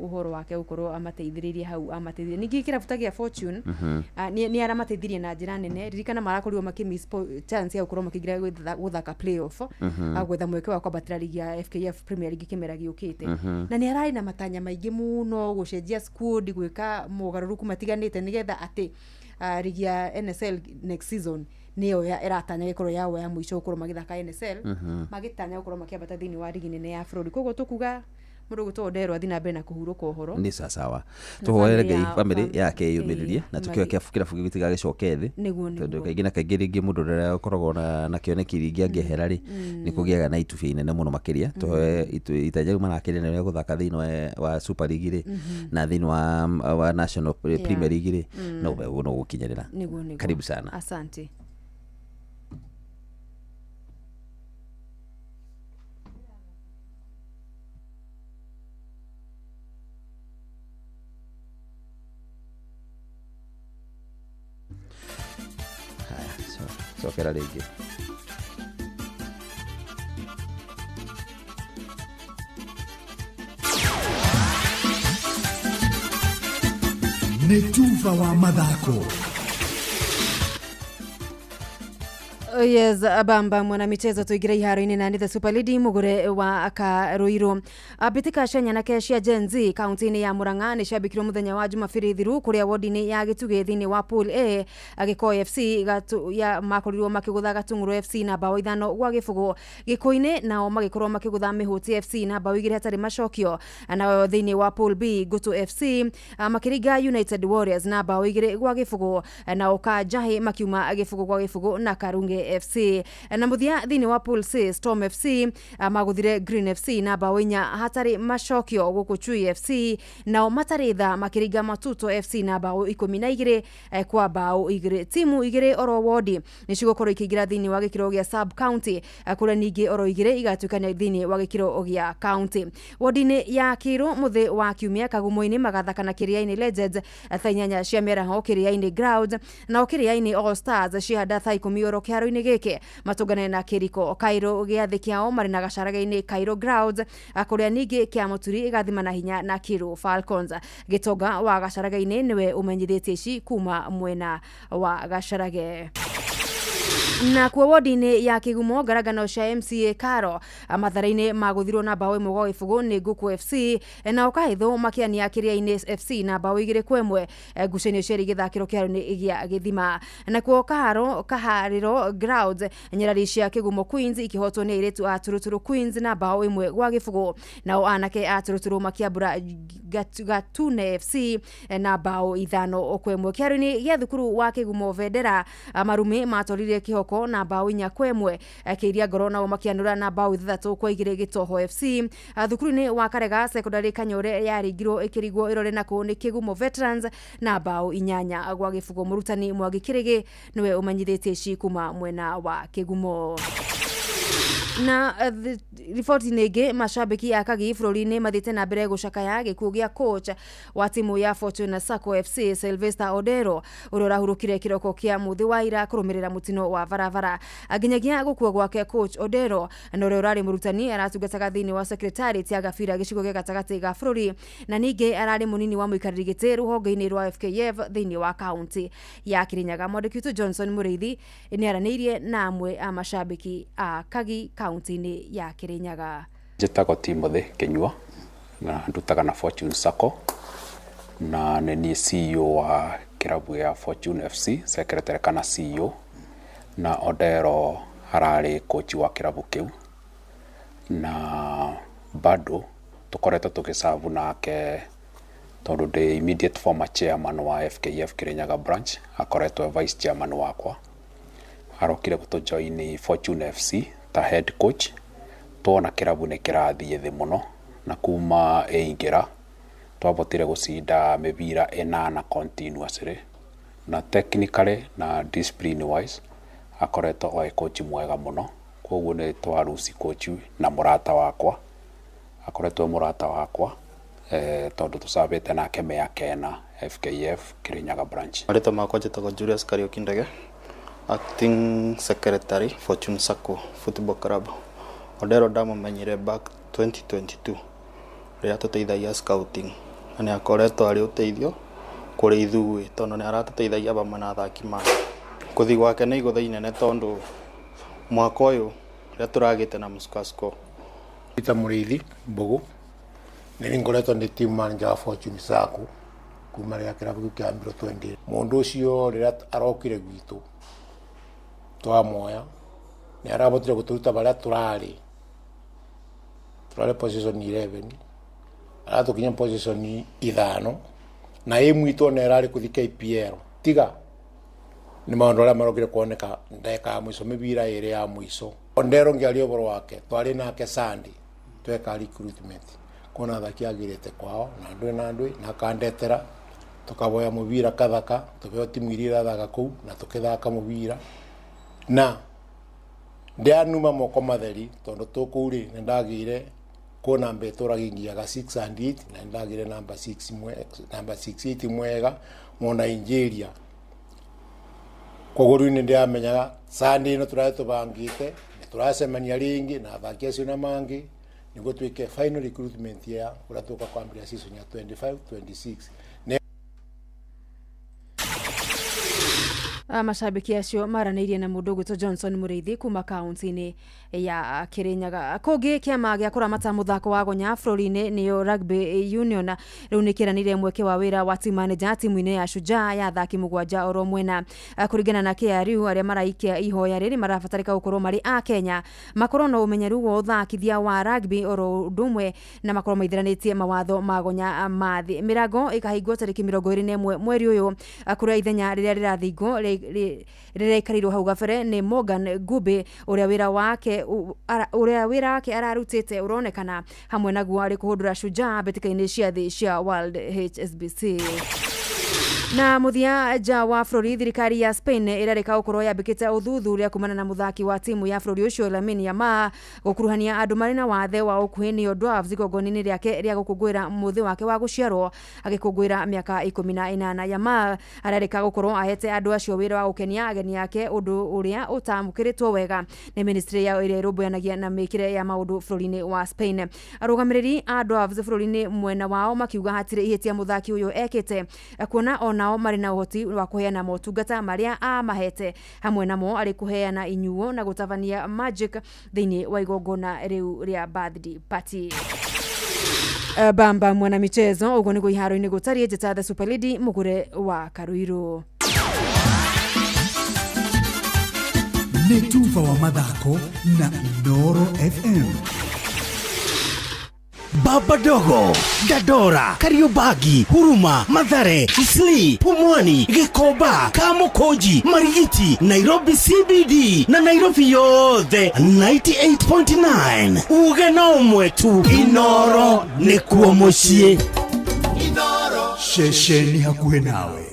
ũhoro wake gũkorwo amateithĩrĩirie hau amateithĩrĩirie. Ningĩ kĩrabu ta gĩa Fortune, nĩ aramateithirie na njĩra nene. Ririkana marakorirwo makĩ miss chance ya gũkorwo makĩingĩra gũthaka playoff, gwetha mweke wa kwambatĩra ligi ya FKF Premier League kĩmera gĩũkĩte. Na nĩ ararĩ na matanya maingĩ mũno gũcenjia squad, gwĩka mogarũrũku matiganĩte nĩgetha atĩ ligi ya NSL next season nĩyo ĩratanya gĩkorwo yao ya mũico gũkorwo magĩthaka NSL, magĩtanya gũkorwo makĩambata thĩinĩ wa ligi nene ya bũrũri. Koguo tũkuga mũndũ ũgwĩtwo Odero athiĩ na mbere na kũhurũka ũhoro. Nĩ sawasawa. Na Tũhoere family Ngai family yake ĩyũmĩrĩrie na tũkĩoe kĩrabu gĩu gĩtigagĩcoke thĩ, Nĩguo. tondũ kaingĩ na kaingĩ rĩngĩ mũndũ ũrĩa ũkoragwo na kĩoneki rĩngĩ angĩehera rĩ, nĩ kũgĩaga na itubĩ inene mũno makĩria. Tũhoe itanya rĩu marakĩria nĩ rĩa gũthaka thĩinĩ wa Super League rĩ, na thĩinĩ wa National Premier League rĩ, no gũkinyĩrĩra. Nĩguo. Karibu sana. Asante. Haya, cokera rĩngĩ. Nĩ tuba wa mathako. Oh, yes, bamba mwanamichezo, tuingire iharo-inĩ na nĩ the Super Lady mũgũre wa Karũirũ. Mbĩtĩka cia nyanake cia Gen Z kaunti-inĩ ya Murang'a nĩ ciambĩkirwo mũthenya wa Jumabiri thiru kũrĩa wodi-inĩ ya Gĩtugĩ thĩinĩ wa Pool A. Gĩkoi FC ya makorirwo makĩgũtha Gatung'ũrũ FC na mbaũ 5-0. Gĩkũinĩ nao magĩkorwo makĩgũtha Mĩhũti FC na mbaũ 2 hatarĩ macokio. Nao thĩinĩ wa Pool B, Ngũtũ FC makĩringa United Warriors na mbaũ 2-0. Nao Kanjahĩ makiuma 0-0 na Karunge FC. Na mũthia thĩinĩ wa Pool C, Storm FC magũthire Green FC na mbaũ 4 hatarĩ macokio. Gũkũ Chui FC nao matarĩ tha makĩringa Matuto FC na mbaũ 12-2. Timu 2 oro wodi nĩ cigũkorwo ikĩingĩra thĩinĩ wa gĩkĩro gĩa sub county, kũrĩa ningĩ oro 2 igatuĩkania thĩinĩ wa gĩkĩro gĩa county. Wodi-inĩ ya Kĩrũ mũthĩ wa kiumia, Kagumo-inĩ magathaka na Kĩrĩa-inĩ Legends thaa 8 cia mĩaraho Kĩrĩa-inĩ ground. Nao Kĩrĩa-inĩ All Stars cihanda thaa 10 oro kĩharo-inĩ gĩkĩ matũngane na Kĩriko Kairũ. Gĩathĩ kĩao marĩ na Gacaraga-inĩ Kairũ ground, kũrĩa ningĩ Kĩamũturi ĩgathima na hinya na Kĩrũ Falcons. Gĩtonga wa Gacaraga-inĩ nĩwe ũmenyithĩtie ici kuma mwena wa Gacarage. Na kuo wodi-inĩ ya Kĩgumo, ngarangano cia MCA Karo Mathare-inĩ magũthirwo na mbaũ 1-0 nĩ Ngũkũ FC. Nao Kahĩthũ makĩania Kĩrĩa-inĩ FC na mbaũ 2-1. Ngucanio cierĩ igĩthakĩrwo kĩharo-inĩ gĩa Gĩthima. Nakuo Kaharo Kaharĩro ground, nyarari cia Kĩgumo Queens ikĩhotwo nĩ airĩtu a Turuturu Queens na mbaũ 1-0. Nao anake a Turuturu makĩambũra Gatune FC na mbaũ 5-1. Kĩharo-inĩ gĩa thukuru wa Kĩgumo Vendera, Marumĩ matwarire Kĩhoko na mbaũ 4-1. Kĩiria Ngoro nao makĩanũra na mbaũ 6-2 Gĩtoho FC. Thukuru-inĩ wa Karega Secondary Kanyore yaringirwo ĩkĩrigwo ĩrore nakũu nĩ Kĩgumo Veterans na mbaũ 8-0. Mũrutani Mwangi Kĩrĩgĩ nĩwe ũmenyithĩtie ici kuma mwena wa Kĩgumo. Na riboti-inĩ ĩngĩ, macambĩki a Kagi bũrũri-inĩ mathiĩte na mbere gũcakaya gĩkuũ gĩa coach wa timu ya Fortune Sacco FC Sylvester Odero ũrĩa ũrahurũkire kĩroko kĩa mũthĩ wa ira kũrũmĩrĩra mũtino wa barabara. Nginyagia gũkua gwake, coach Odero na ũrĩa ũrarĩ mũrutani aratungataga thĩinĩ wa secretariat ya Gabira gĩcigo gĩa gatagatĩ ga bũrũri, na ningĩ ararĩ mũnini wa mũikarĩri gĩtĩ rũhonge-inĩ rwa FKF thĩinĩ wa kaunti ya Kirinyaga. Mwandĩki witũ Johnson Mũrĩithi nĩ aranĩirie na amwe a macambĩki a Kagi kaunti-inĩ ya Kirinyaga. Njĩtagwo Timothy Kĩnyua na ndutaga na Fortune Sacco, na nĩ niĩ CEO wa kĩrabu ya Fortune FC, secretary kana CEO, na Odero ararĩ coach wa kĩrabu kĩu, na bado tũkoretwo tũgĩcabu nake tondũ ndĩ immediate former chairman wa FKF Kirinyaga branch, akoretwo e vice chairman wakwa. Arokire gũtũ join Fortune FC ta head coach, tuona kĩrabu nĩ kĩrathiĩ thĩ mũno, na kuma ĩingĩra twabotire gũcinda mĩbira 8 continuously, na technically na discipline wise akoretwo oe coach mwega mũno. Koguo nĩ twaruci coach na mũrata wakwa, akoretwo e mũrata wakwa tondũ tũcabĩte nake mĩaka 4 FKF Kirinyaga branch. Marĩtwa makwa njĩtagwo Julius Kariuki Ndege, acting secretary Fortune Sacco Football Club. Odero ndamũmenyire back 2022 rĩrĩa atũteithagia scouting na nĩ akoretwo arĩ ũteithio kũrĩ ithuĩ tondũ nĩ aratũteithagia hamwe na athaki make. Gũthiĩ gwake nĩ igũtha inene tondũ mwaka ũyũ rĩrĩa tũragĩte na mũcukasuko. Peter Mũrĩithi Mbũgũ, nĩ ngoretwo ndĩ team manager wa Fortune Sacco kuma rĩrĩa kĩrabu kĩu kĩambirwo 20. Mũndũ ũcio rĩrĩa arokire gwitũ twamuoya nĩ arahotire gũtũruta barĩa tũrarĩ position 11 aratũkinya position 5 na aim itũ ona ĩrarĩ kũthi KPL. Tiga nĩ maũndũ arĩa marokire kuoneka ndagĩka ya mũico mĩbira ĩrĩ ya mũico. Ondero ngĩaria ũhoro wake twarĩ nake Sunday tweka recruitment kuona athaki agĩrĩte kwao na ndũĩ na ndũĩ na akandetera tukaboya mũbira kathaka tũbeo timu iria irathaka kũu na tũkĩthaka mũbira na ndianuma moko matheri tondũ tũkũu rĩ nĩ ndagĩire kuona namba ĩtũragingiaga 6 and 8 na nĩ ndagĩire namba 6 namba 6 8 mwega mũna Nigeria. Koguo rĩu nĩ ndĩramenyaga Sunday ĩno tũrarĩ tũbangĩte nĩ tũracemania rĩngĩ na athaki acio na mangĩ nĩguo twĩke final recruitment ya ũrĩa tũka kwambĩrĩria season ya 25 26. Macambĩki acio maranĩirie na mũndũ ũgwĩtwo Johnson Mũrĩithi kuma kaunti-inĩ ya Kirinyaga. Kũngĩ kĩama gĩa kũramata mũthako wa gonya bũrũri-inĩ nĩyo Rugby Union rĩu nĩ kĩranĩire mweke wa wĩra wa team manager timu-inĩ ya Shujaa ya athaki 7 oro mwena. Kũringana na KRU arĩa maraikia ihoya rĩrĩ marabatarĩka gũkorwo marĩ a Kenya, makorwo na ũmenyeru wa ũthakithia wa rugby oro ũndũ ũmwe na makorwo maithiranĩtie mawatho ma gonya ma thĩ. Mĩrango ĩkahingwo tarĩki 21 mweri ũyũ kũrĩa ithenya rĩrĩa rĩrathingwo rĩraikarĩirwo hau gabere nĩ Morgan Gube ũrĩa wĩra wake ararutĩte ũronekana hamwe naguo arĩ kũhũndũra Shujaa mbĩtĩka-inĩ cia thĩ cia World HSBC. Na mũthia nja wa bũrũri, thirikari ya Spain ĩrarĩka gũkorwo yambĩkĩte ũthuthuria kumana na mũthaki wa timu ya bũrũri ũcio Lamine Yamal gũkuruhania andũ marĩ na wathe wa ũkuhĩ nĩyo Dwarfs igongona-inĩ rĩake rĩa gũkũngũĩra mũthĩ wake wa gũciarwo agĩkũngũĩra mĩaka 18. Yamal ararĩka gũkorwo ahete andũ acio wĩra wa gũkenia ageni ake, ũndũ ũrĩa ũtamũkĩrĩtwo wega nĩ ministry yao ĩrĩa ĩrũmbũyanagia na mĩkĩre ya maũndũ bũrũri-inĩ wa Spain. Arũgamĩrĩri a Dwarfs bũrũri-inĩ mwena wao makiuga hatirĩ ihĩtia mũthaki ũyũ ekĩte kuona onao marĩ na ũhoti wa kũheana motungata marĩa amahete hamwe namo arĩ kũheana inyuo na gũtabania magic thĩinĩ wa igongona rĩu rĩa birthday party. Bamba mwana michezo ũguo nĩguo iharo-inĩ gũtariĩ. Njĩta the Super Lady Mũgũre wa Karuirũ. Nĩ tuba wa mathako na Inooro FM. Baba Dogo, Dandora, Kariobangi, Huruma, Mathare, Isli, Pumwani, Gikomba, Kamukunji, Marigiti, Nairobi CBD na Nairobi yothe 98.9. Uge na ũmwe tu, Inooro nĩkuo mũciĩ. Ceceni hakuhĩ nawe.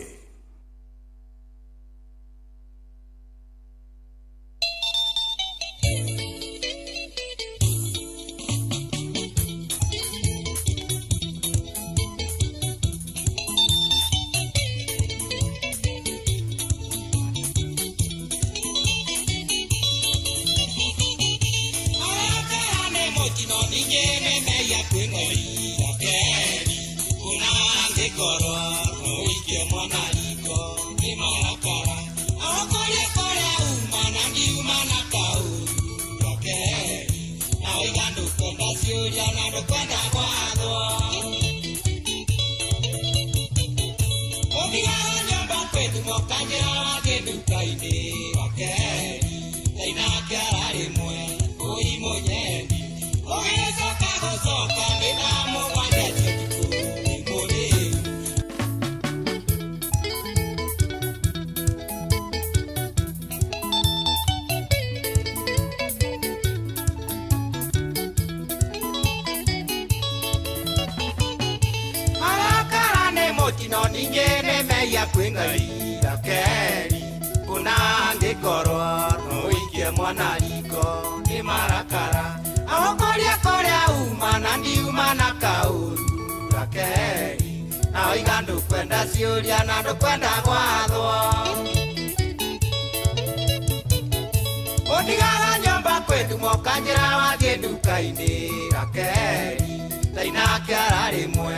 Kwĩnduma ũkanjĩra wathiĩ nduka-inĩ Rakeli tainake ararĩmwe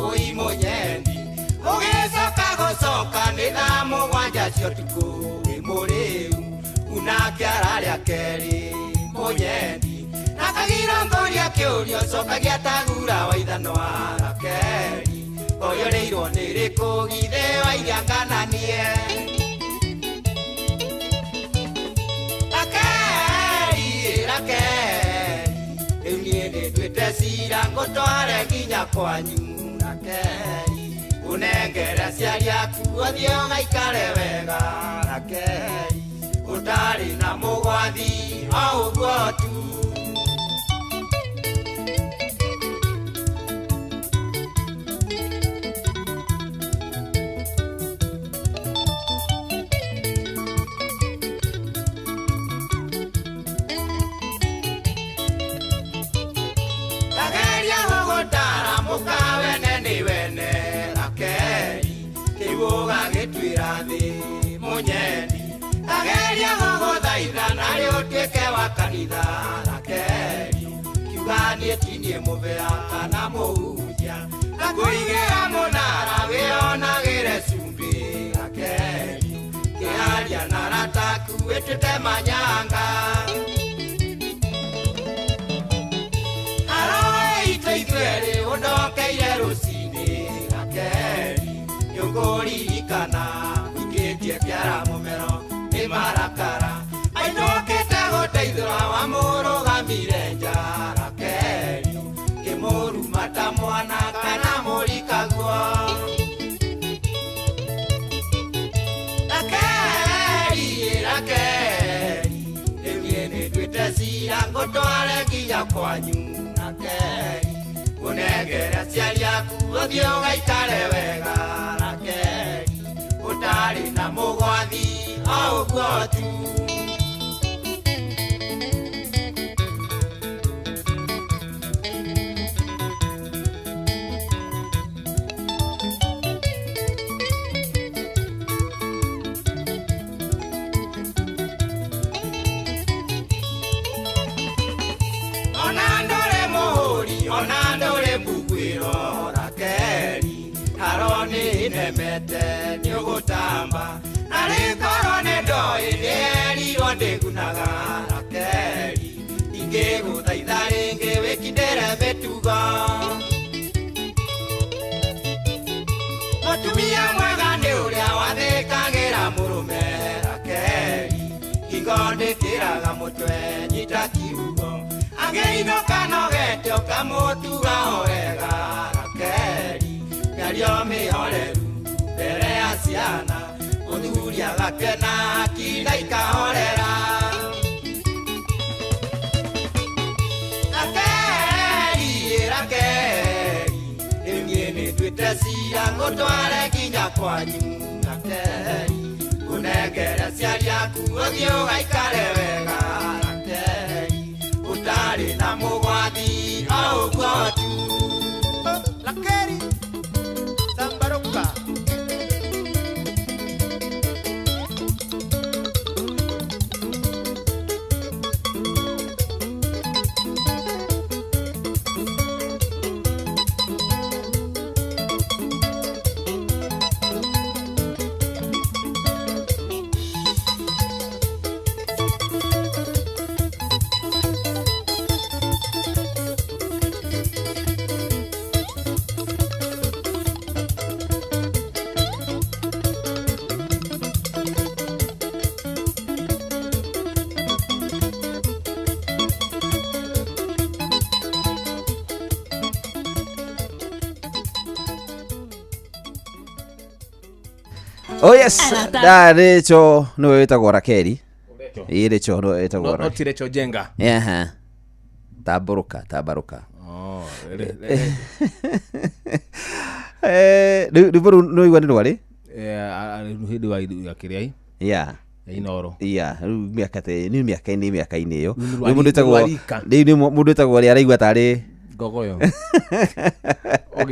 ũi mũnyendi ũgĩcoka gũcoka nĩ thaa mũgwanja cia ũtukũ wĩ mũrĩu unake ararĩa kerĩ mũnyendi na kagiro ngũria kĩũria ũcokagia ta gura wa ithanwa Rakeli ũyũrĩirwo nĩ rĩkũ githĩ wairia ngananie Rakeli Rakeli rĩu niĩ nĩnduĩte cira ngũtware nginya kwanyu Rakeli ũnengere aciari aku ũthiĩ ũgaikare wega Rakeli ũtarĩ na mũgwathi o ũguo tu. Kageria gũgũtara mũkawene nĩ wene Rakeli kĩguũga gĩtuĩra thĩ mũnyendi kageria gũgũthaitha narĩ ũtuĩke wa kanitha Rakeli kiuga niĩ ti niĩ mũbea kana mũhunjia ngakũigĩra mũnara wĩonagĩre cumbĩ Rakeli kĩaria na arata aku wĩtuĩte manyanga ithuerĩ ũndokeire rũcinĩ Rakeli nĩũkũririkana ũikĩtie kĩara mũmero nĩ marakara ainũkĩte gũteithũra wamũrũgamire nja Rakeli kĩmũruma ta mwana kana mũrikaguo Rakeli Rakeli rĩu niĩ nĩnduĩte cira ngũtware nginya kwanyu Rakeli ũnengere aciari aku ũthiĩ ũgaikare wega Rakeli ũtarĩ na mũgwathi o ũguo tu. Ona ndũrĩ mũhũri ona ndũrĩ mbuguĩro Rakeli haro nĩ nemete nĩũgũtamba narĩ korwo nĩ ndoĩ nĩerirwo ndĩgunaga Rakeli ingĩgũthaitha rĩngĩ wĩkindĩre mĩtugo mũtumia mwega nĩ ũrĩa wathĩkagĩra mũrũme Rakeli hingo ndĩkĩraga mũtwe nyita kiugo angĩinũka nogete ũkamũtuga o wega Rakeli mĩario mĩhoreru mbere ya ciana mũthuri agakena kinda ikahorera Rakeli Rakeli rĩu niĩ nĩnduĩte cira ngũtware nginya kwanyu Rakeli ũnengere aciari aku ũthiĩ ũgaikare wega Rakeli ũtarĩ na mũgwathi o ũguo tu. Rakeli Sambaruka. Oh yes, Arata. da Rachel nĩwe wĩtagwo Rakeli. Ĩ Rachel nĩwe wĩtagwo No Rakeli. ti Rachel Jenga. Ehe. Tambũrũka, tambarũka. Oh, Eh, rĩu rwĩmbo rũu nĩwaigua nĩ rwarĩ? Hĩndĩ wa ya kĩrĩa Yeah. Inoro. Yeah, rĩu mĩaka ta nĩ mĩaka-inĩ mĩaka-inĩ ĩyo. Rĩu nĩ Rĩu mũndũ rwa wĩtagwo rika. rĩu nĩ mũndũ wĩtagwo ũrĩa araigua tarĩ Ngogoyo. O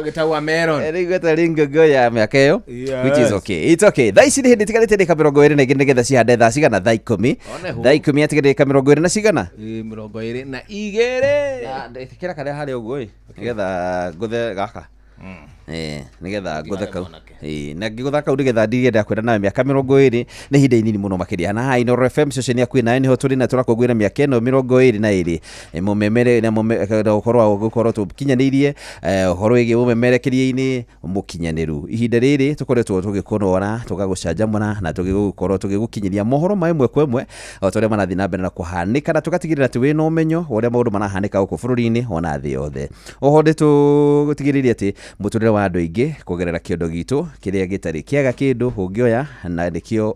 gĩtagwa Meron. Rĩu tarĩ ngogoyo ya mĩaka ĩyo, which is okay, it's okay. Thaa ici nĩ hĩndĩ itigarĩte ndĩka 25 nĩgetha cihande thaa cigana? Thaa 10. One hu. Thaa 10 atigarĩte ndĩka 20 na cigana? Ĩ, 22. Ĩkĩra karĩa harĩa ũguo ĩ, nĩgetha ngũthe gaka. Nĩgetha ngũthe kau. Na ngĩgũtha kau nĩgetha ndige ndakwĩra nawe mĩaka 20 nĩ ihinda inini mũno makĩria. Na haha Inooro FM ceceni yaku nayo nĩho tũrĩ na tũrakũngũĩra mĩaka ĩno 22. Mũmemere na na ũhoro wa gũkorwo tũkinyanĩirie ũhoro wĩgiĩ mũmemerekeria-inĩ mũkinyanĩru. Ihinda rĩrĩ tũkoretwo tũgĩkũnora, tũgagũcanjamũra na tũgĩgũkorwo tũgĩgũkinyĩria mohoro ma ĩmwe kwa ĩmwe o ta ũrĩa marathiĩ na mbere na kũhanĩka, na tũgatigĩrĩra atĩ wĩna ũmenyo wa ũrĩa maũndũ marahanĩka gũkũ bũrũri-inĩ ona thĩ yothe. Oho nĩ tũtigĩrĩire atĩ mũtũrĩre wa andũ aingĩ kũgerera kĩondo gitũ kĩrĩa gĩtarĩ kĩaga kĩndũ ũngĩoya, na nĩkĩo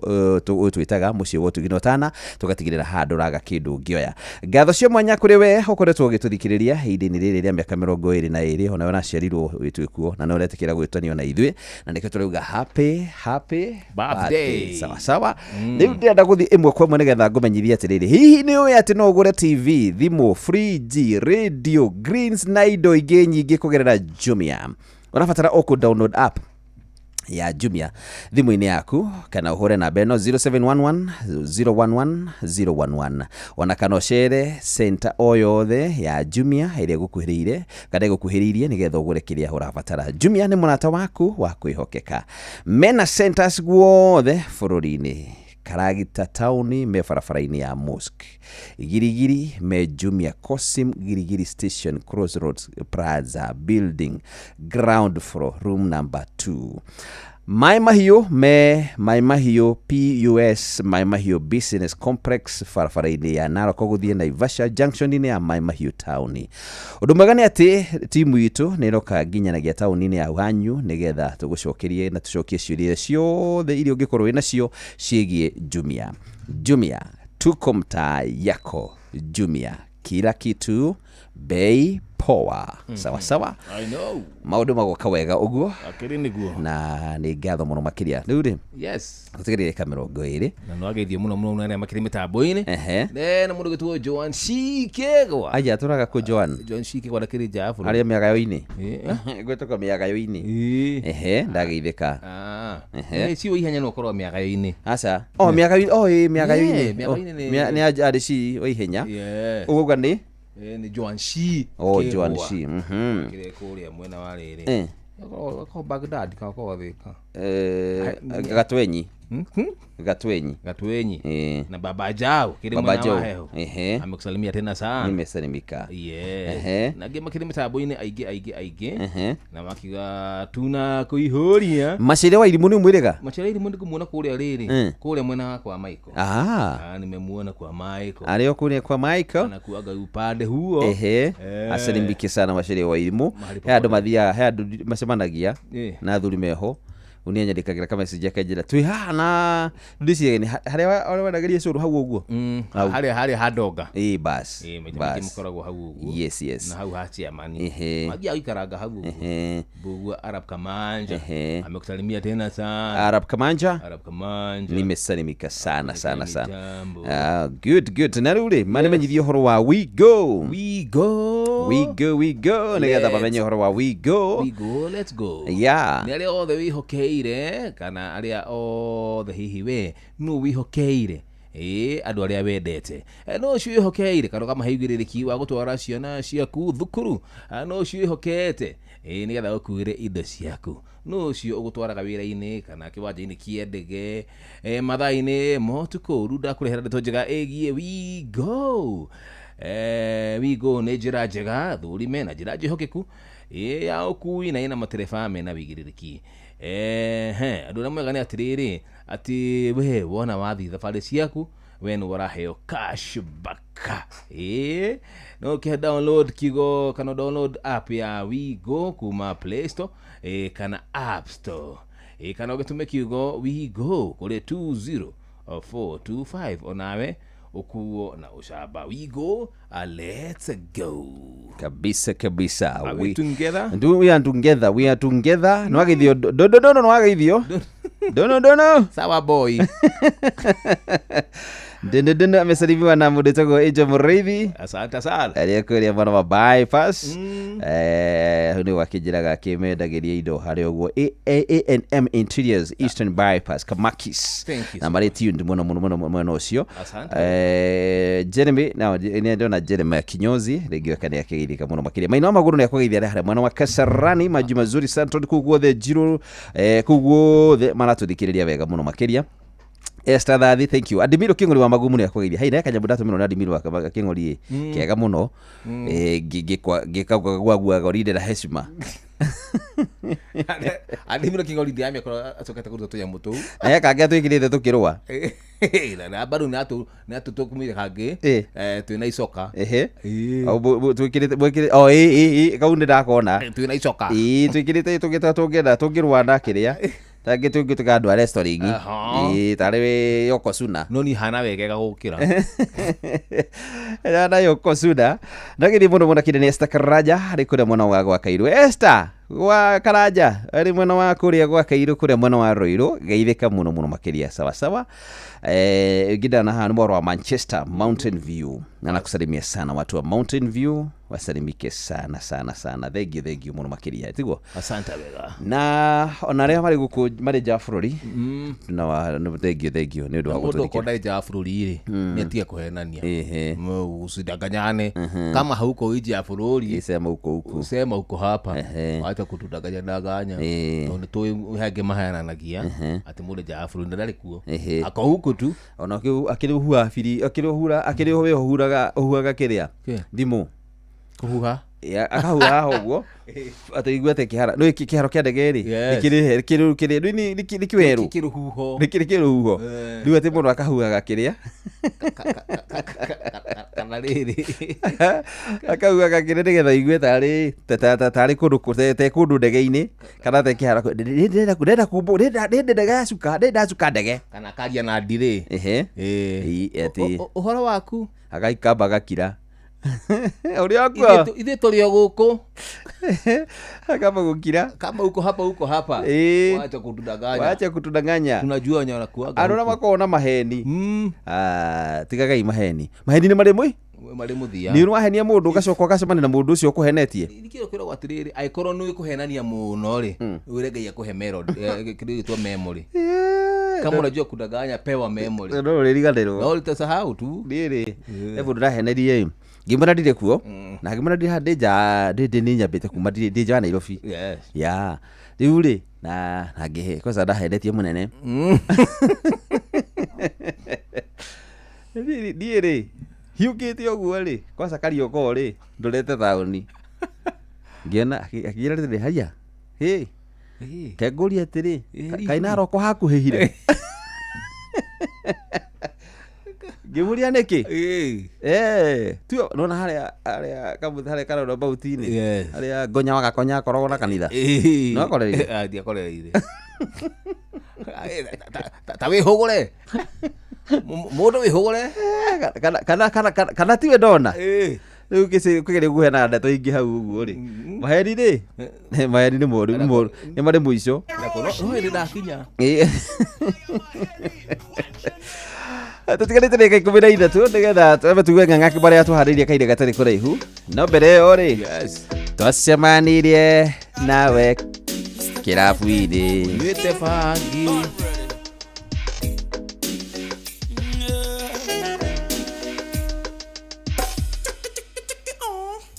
twĩtaga mũciĩ wa ũtugi na ũtana, tũgatigĩrĩra haha ndũraga kĩndũ ũngĩoya. Ngatho cia mwanya kũrĩ we ũkoretwo ũgĩtũthikĩrĩria ihinda-inĩ rĩrĩ rĩa mĩaka 22, ona we ũraciarirwo wĩ twĩkuo na nĩ ũretĩkĩra gwĩtanio na ithuĩ, na nĩkĩo tũrauga happy, happy birthday. Birthday. Sawa sawa. Rĩu ndĩrenda gũthiĩ ĩmwe kwa ĩmwe nĩgetha ngũmenyithie atĩrĩrĩ, hihi nĩ ũĩ atĩ no ũgũre TV, thimũ, fridge, radio, greens na indo ingĩ nyingĩ kũgerera Jumia? Ũrabatara o kũ download app ya Jumia thimũ-inĩ yaku, kana ũhũre namba ĩno 0711 011 011, ona kana ũcere center o yothe ya Jumia ĩrĩa ĩgũkuhĩrĩire kana ĩgũkuhĩrĩirie nĩgetha ũgũre kĩrĩa ũrabatara. Jumia nĩ mũrata waku wa kwĩhokeka. Mena centers guothe bũrũri-inĩ. Karagita taũni me barabara-inĩ ya Mosque, Girigiri me Jumia Kosim Girigiri Station Crossroads Plaza Building ground floor room number 2. Mai Mahiũ me Mai Mahiũ PUS Mai Mahiũ Business Complex barabara-inĩ ya Narok gũthiĩ Naivasha junction-inĩ ya Mai Mahiũ taũni. Ũndũ mwega nĩ atĩ timu itũ nĩ ĩroka nginyanagia taũni-inĩ ya hanyu nĩgetha tũgũcokerie na tũcokie ciũria ciothe iria ũngĩkorwo wĩ nacio ciĩgiĩ Jumia. Jumia, tuko mtaa yako. Jumia, kila kitu bei poa. Sawa sawa. I know. Maũndũ magoka wega ũguo. Akĩrĩ nĩguo. Na nĩ ngatho mũno makĩria. Rĩu rĩ, Yes. tũtigĩrĩre ka 20. Na no ageithio mũno mũno arĩa makĩrĩ mĩtambo-inĩ. Ehe. Na mũndũ ũgĩtwo Joan Cikegwa. Aja tũraga kũ Joan? Joan Cikegwa ndakĩrĩ nja ya bũrũri. Arĩa mĩagayo-inĩ. Gwĩtũka mĩagayo-inĩ. Ehe, ndageithĩka. Ehe. Cio ihenya no ũkorwo mĩagayo-inĩ. Aca. Oh, mĩagayo-inĩ. Oh, ĩ mĩagayo-inĩ. Yeah, mĩagayo-inĩ nĩ- Nĩ arĩ ci wa ihenya. Yes. Ũguo nĩ? Nĩ Joan Shi. Oh, Kegwa. Joan Shi. Kĩrĩa kũrĩa mwena wa rĩrĩ. Akorwo Baghdad kana akorwo Thika. Gatwenyi. Gatwenyi. Gatwenyi. Na Baba Jao kile Baba mwena wa Jao. heho. Ehe. Amekusalimia tena sana. Nimesalimika. Yes. Ehe. Na angĩ makĩrĩ mĩtambo-inĩ aingĩ aingĩ aingĩ. Ehe. Na makiuga tuna kũihũria. Macere wa irimũ nĩ mwĩrĩga? Macere irimũ nĩngũmuona kũrĩa rĩrĩ. Kũrĩa mwena wa kwa Michael. Nimemuona kwa Michael. Arĩ o kũrĩa kwa Michael. Anakuaga upande huo. Ehe. Asalimike sana Macere wa irimũ. He andũ mathiaga, he andũ macemanagia na athuri meho. Nĩ anyandĩkagĩra ka message akanjĩra twĩ haha na ndĩciria nĩ harĩa harĩa wendagĩria cũrũ hau ũguo. Hau. Harĩa handonga. Ĩ bas. Ĩ maita Bas. maingĩ mũkoragwo hau ũguo. Yes, yes. Na hau ha chairman. Ehe. Mathiaga gũikaranga hau ũguo. Ehe. Mbugua Arab Kamanja. Ehe. Amekusalimia tena sana. Arab Kamanja. Arab Kamanja. Nimesalimika sana sana sana. Mitambo. Good good. Na rĩu rĩ, manemenyithie ũhoro wa We Go. We Go. We Go, We Go. Nĩgetha Let's mamenye ũhoro wa We Go. We Go, let's go. Yeah. Nĩ arĩa othe wĩhokeire kana arĩa othe hihi we nũ wĩhokeire ĩ andũ arĩa wendete. No ũcio wĩhokeire kana ũkamahe ũigĩrĩrĩki wa gũtwara ciana ciaku thukuru. No ũcio wĩhokete ĩ nĩgetha ũkuĩre indo ciaku. No ũcio ũgũtwaraga wĩra-inĩ kana kĩwanja-inĩ kĩa ndege mathaa-inĩ ma ũtukũ. Rĩu ndakũrehera ndeto njega ĩgiĩ We Go. We Go nĩ njĩra njega thũrime na njĩra njĩhokeku ĩ ya ũkui na ĩna matereba mena wĩigĩrĩrĩki. Andũ arĩa mwega nĩ atĩrĩrĩ atĩ we wona wathiĩ thabarĩ ciaku we nĩ ũraheo cashback. No ũkĩhe download kigo kana download app ya We Go kuma Play Store kana App Store. Kana ũgĩtũme kiugo We Go kũrĩ 20425 onawe ũkuo na ũcamba. We Go, let's go. Kabisa kabisa. Are we together? We are together. We are together. Nĩwageithio dono dono nĩwageithio. Dono dono. Sawa boy. Ndindindin amesalimiwa na mũndũ wĩtagwo Angel Mũrĩithi. Asante sana. Arĩa kũrĩa mwena wa bypass. Hau nĩ gwakĩnjĩraga kĩmendagĩria indo harĩa ũguo A&M Interiors Eastern Bypass Kamakis. Thank you Na marĩ tuned mũno mũno mũno mwena ũcio. Asante. Jeremy na nĩ ndona Jeremy Kinyozi rĩngĩ weka nĩ akĩgeithĩka mũno makĩria. Maina wa magũrũ nĩ akũgeithia harĩa mwena wa Kasarani maji mazuri sana tondũ kũu guothe Njirũ kũu guothe maratũthikĩrĩria wega mũno makĩria. Esther Thathi, thank you. Adimiro King'ori wa Magumu nĩ akũgeithia. Hai na kanyamũ ndatũmĩrwo nĩ Adimiro wa King'ori kega mũno. Ngĩkauga gwaride la heshima. Adimiro King'ori ndiamĩkorwo acokete kũruta tũnyamũ tũu. Na he kangĩ atwĩkĩrĩte tũkĩrũa. Na bado nĩ atũtũkumire kangĩ. Twĩna icoka. Ehe. Au twĩkĩrĩte mwĩkĩrĩte o ĩ ĩ ĩ kau nĩ ndakona. Twĩna icoka. Ĩ twĩkĩrĩte tũgĩta tũngĩenda tũngĩrũa na kĩrĩa. Tangĩ tũngĩtuĩka andũ a wrestling. Ĩ tarĩ wĩ Yokozuna. No niĩ hana wegega gũkĩra. Na Yokozuna. Ndagĩthiĩ mũno mũno kĩrĩ nĩ Esther Karanja arĩ kũrĩa mwena wa gwa Kairũ. Esther gwa Karanja arĩ mwena wa kũrĩa gwa Kairũ kũrĩa mwena wa Ruiru geithĩka mũno mũno makĩria sawa sawa. Ngindana haha nĩ mwaro wa Manchester Mountain View na nakusalimia sana watu wa Mountain View wasalimike sana sana sana thank you thank you mũno makĩria tiguo. Asante wega. Na ona arĩa marĩ gũkũ marĩ nja wa bũrũri na wa thank you thank you nĩ ũndũ wa Mũndũ gũtũthikĩrĩria. okorwo ndarĩ nja wa bũrũri rĩ nĩ atige kũhenania. Usidanganyane. Kama hauko nje ya bũrũri sema uko huku. Sema uko hapa. Wacha kutudanganya danganya. Tondũ nĩ tũĩ he angĩ mahenanagia atĩ mũndũ nja wa bũrũri na ndarĩ kuo. Ako huku tu. Ona akĩrĩ ũhuha biri akĩrĩ ũhura akĩrĩ we ũhuraga ũhuhaga kĩrĩa thimũ kũhuha akahuha haha ũguo atĩ igue atĩ kĩhara nĩ kĩharo kĩa ndege rĩ nĩkĩrĩ kĩrĩ kĩrĩ nĩ kĩwerũ Nĩ kĩrũhuho. nĩ kĩrĩ kĩrũhuho rĩu atĩ mũndũ akahuhaga kĩrĩa kana rĩrĩ akahuhaga kĩrĩa nĩgetha igue tarĩ tarĩ kũndũ te kũndũ ndege-inĩ kana te kĩharo ndĩrenda kũmbũ ndĩrenda ndege yacuka ndĩrenda yacuka ndege kana akaria na ndirĩ ehe atĩ ũhoro waku agaikamba agakira ũrĩa akua ithuĩ tũrĩ o gũkũ akamba gũkira kama uko hapa uko hapa wacha kutudanganya wacha kutudanganya tunajua wenye wanakuaga andũ arĩa makoragwo na maheni tigagai maheni maheni nĩ marĩ mwĩ marĩ mũthia nĩ ũrahenia mũndũ ũgacoka ũgacemania na mũndũ ũcio ũkũhenetie nĩkĩo kwĩragwo atĩrĩrĩ angĩkorwo nĩ kũhenania mũno rĩ wĩre Ngai akũhe melody kĩndũ gĩtwo memory kama unajua kudanganya pewa memory no ũrĩriganĩrwo no utasahau tu rĩrĩ he mũndũ ndahenerie ngĩmwĩra ndirĩ kuo na ngĩmwĩra ndirĩ haha ndĩ nja ndĩ nĩ nyambĩte kuma ndĩ nja wa Nairobi ya rĩu rĩ na ngĩhe kwanza ndahenetie mũnene niĩ rĩ hiũkĩte ũguo rĩ kwanza Kariokor rĩ ndorete taũni ngĩona akĩnjĩra atĩrĩ haiya hĩ kengũria atĩrĩ kaĩ Narok hakuhĩhire ngĩmũria nĩkĩ tu nona harĩa harĩa kamũthĩ harĩa karona bauti-inĩ harĩa ngonya wa Gakonya akoragwo na kanitha no akorereire ndiakorereire ta wĩhũgũre mũndũ wĩhũgũre kana kana kana tiwe ndona rĩu kĩgeria kũheana ndeto ingĩ hau ũguo rĩ maheni rĩ maheni nĩ moru nĩ marĩ mũico no hĩndĩ ndakinya tũtiganĩte ndagĩka 13 nĩgetha twambe tugue ng'ang'a marĩa tũharĩirie kahinda gatarĩ kũraihu no mbere ĩyo rĩ twacemanirie nawe kĩrabu-inĩ nyuĩte bangi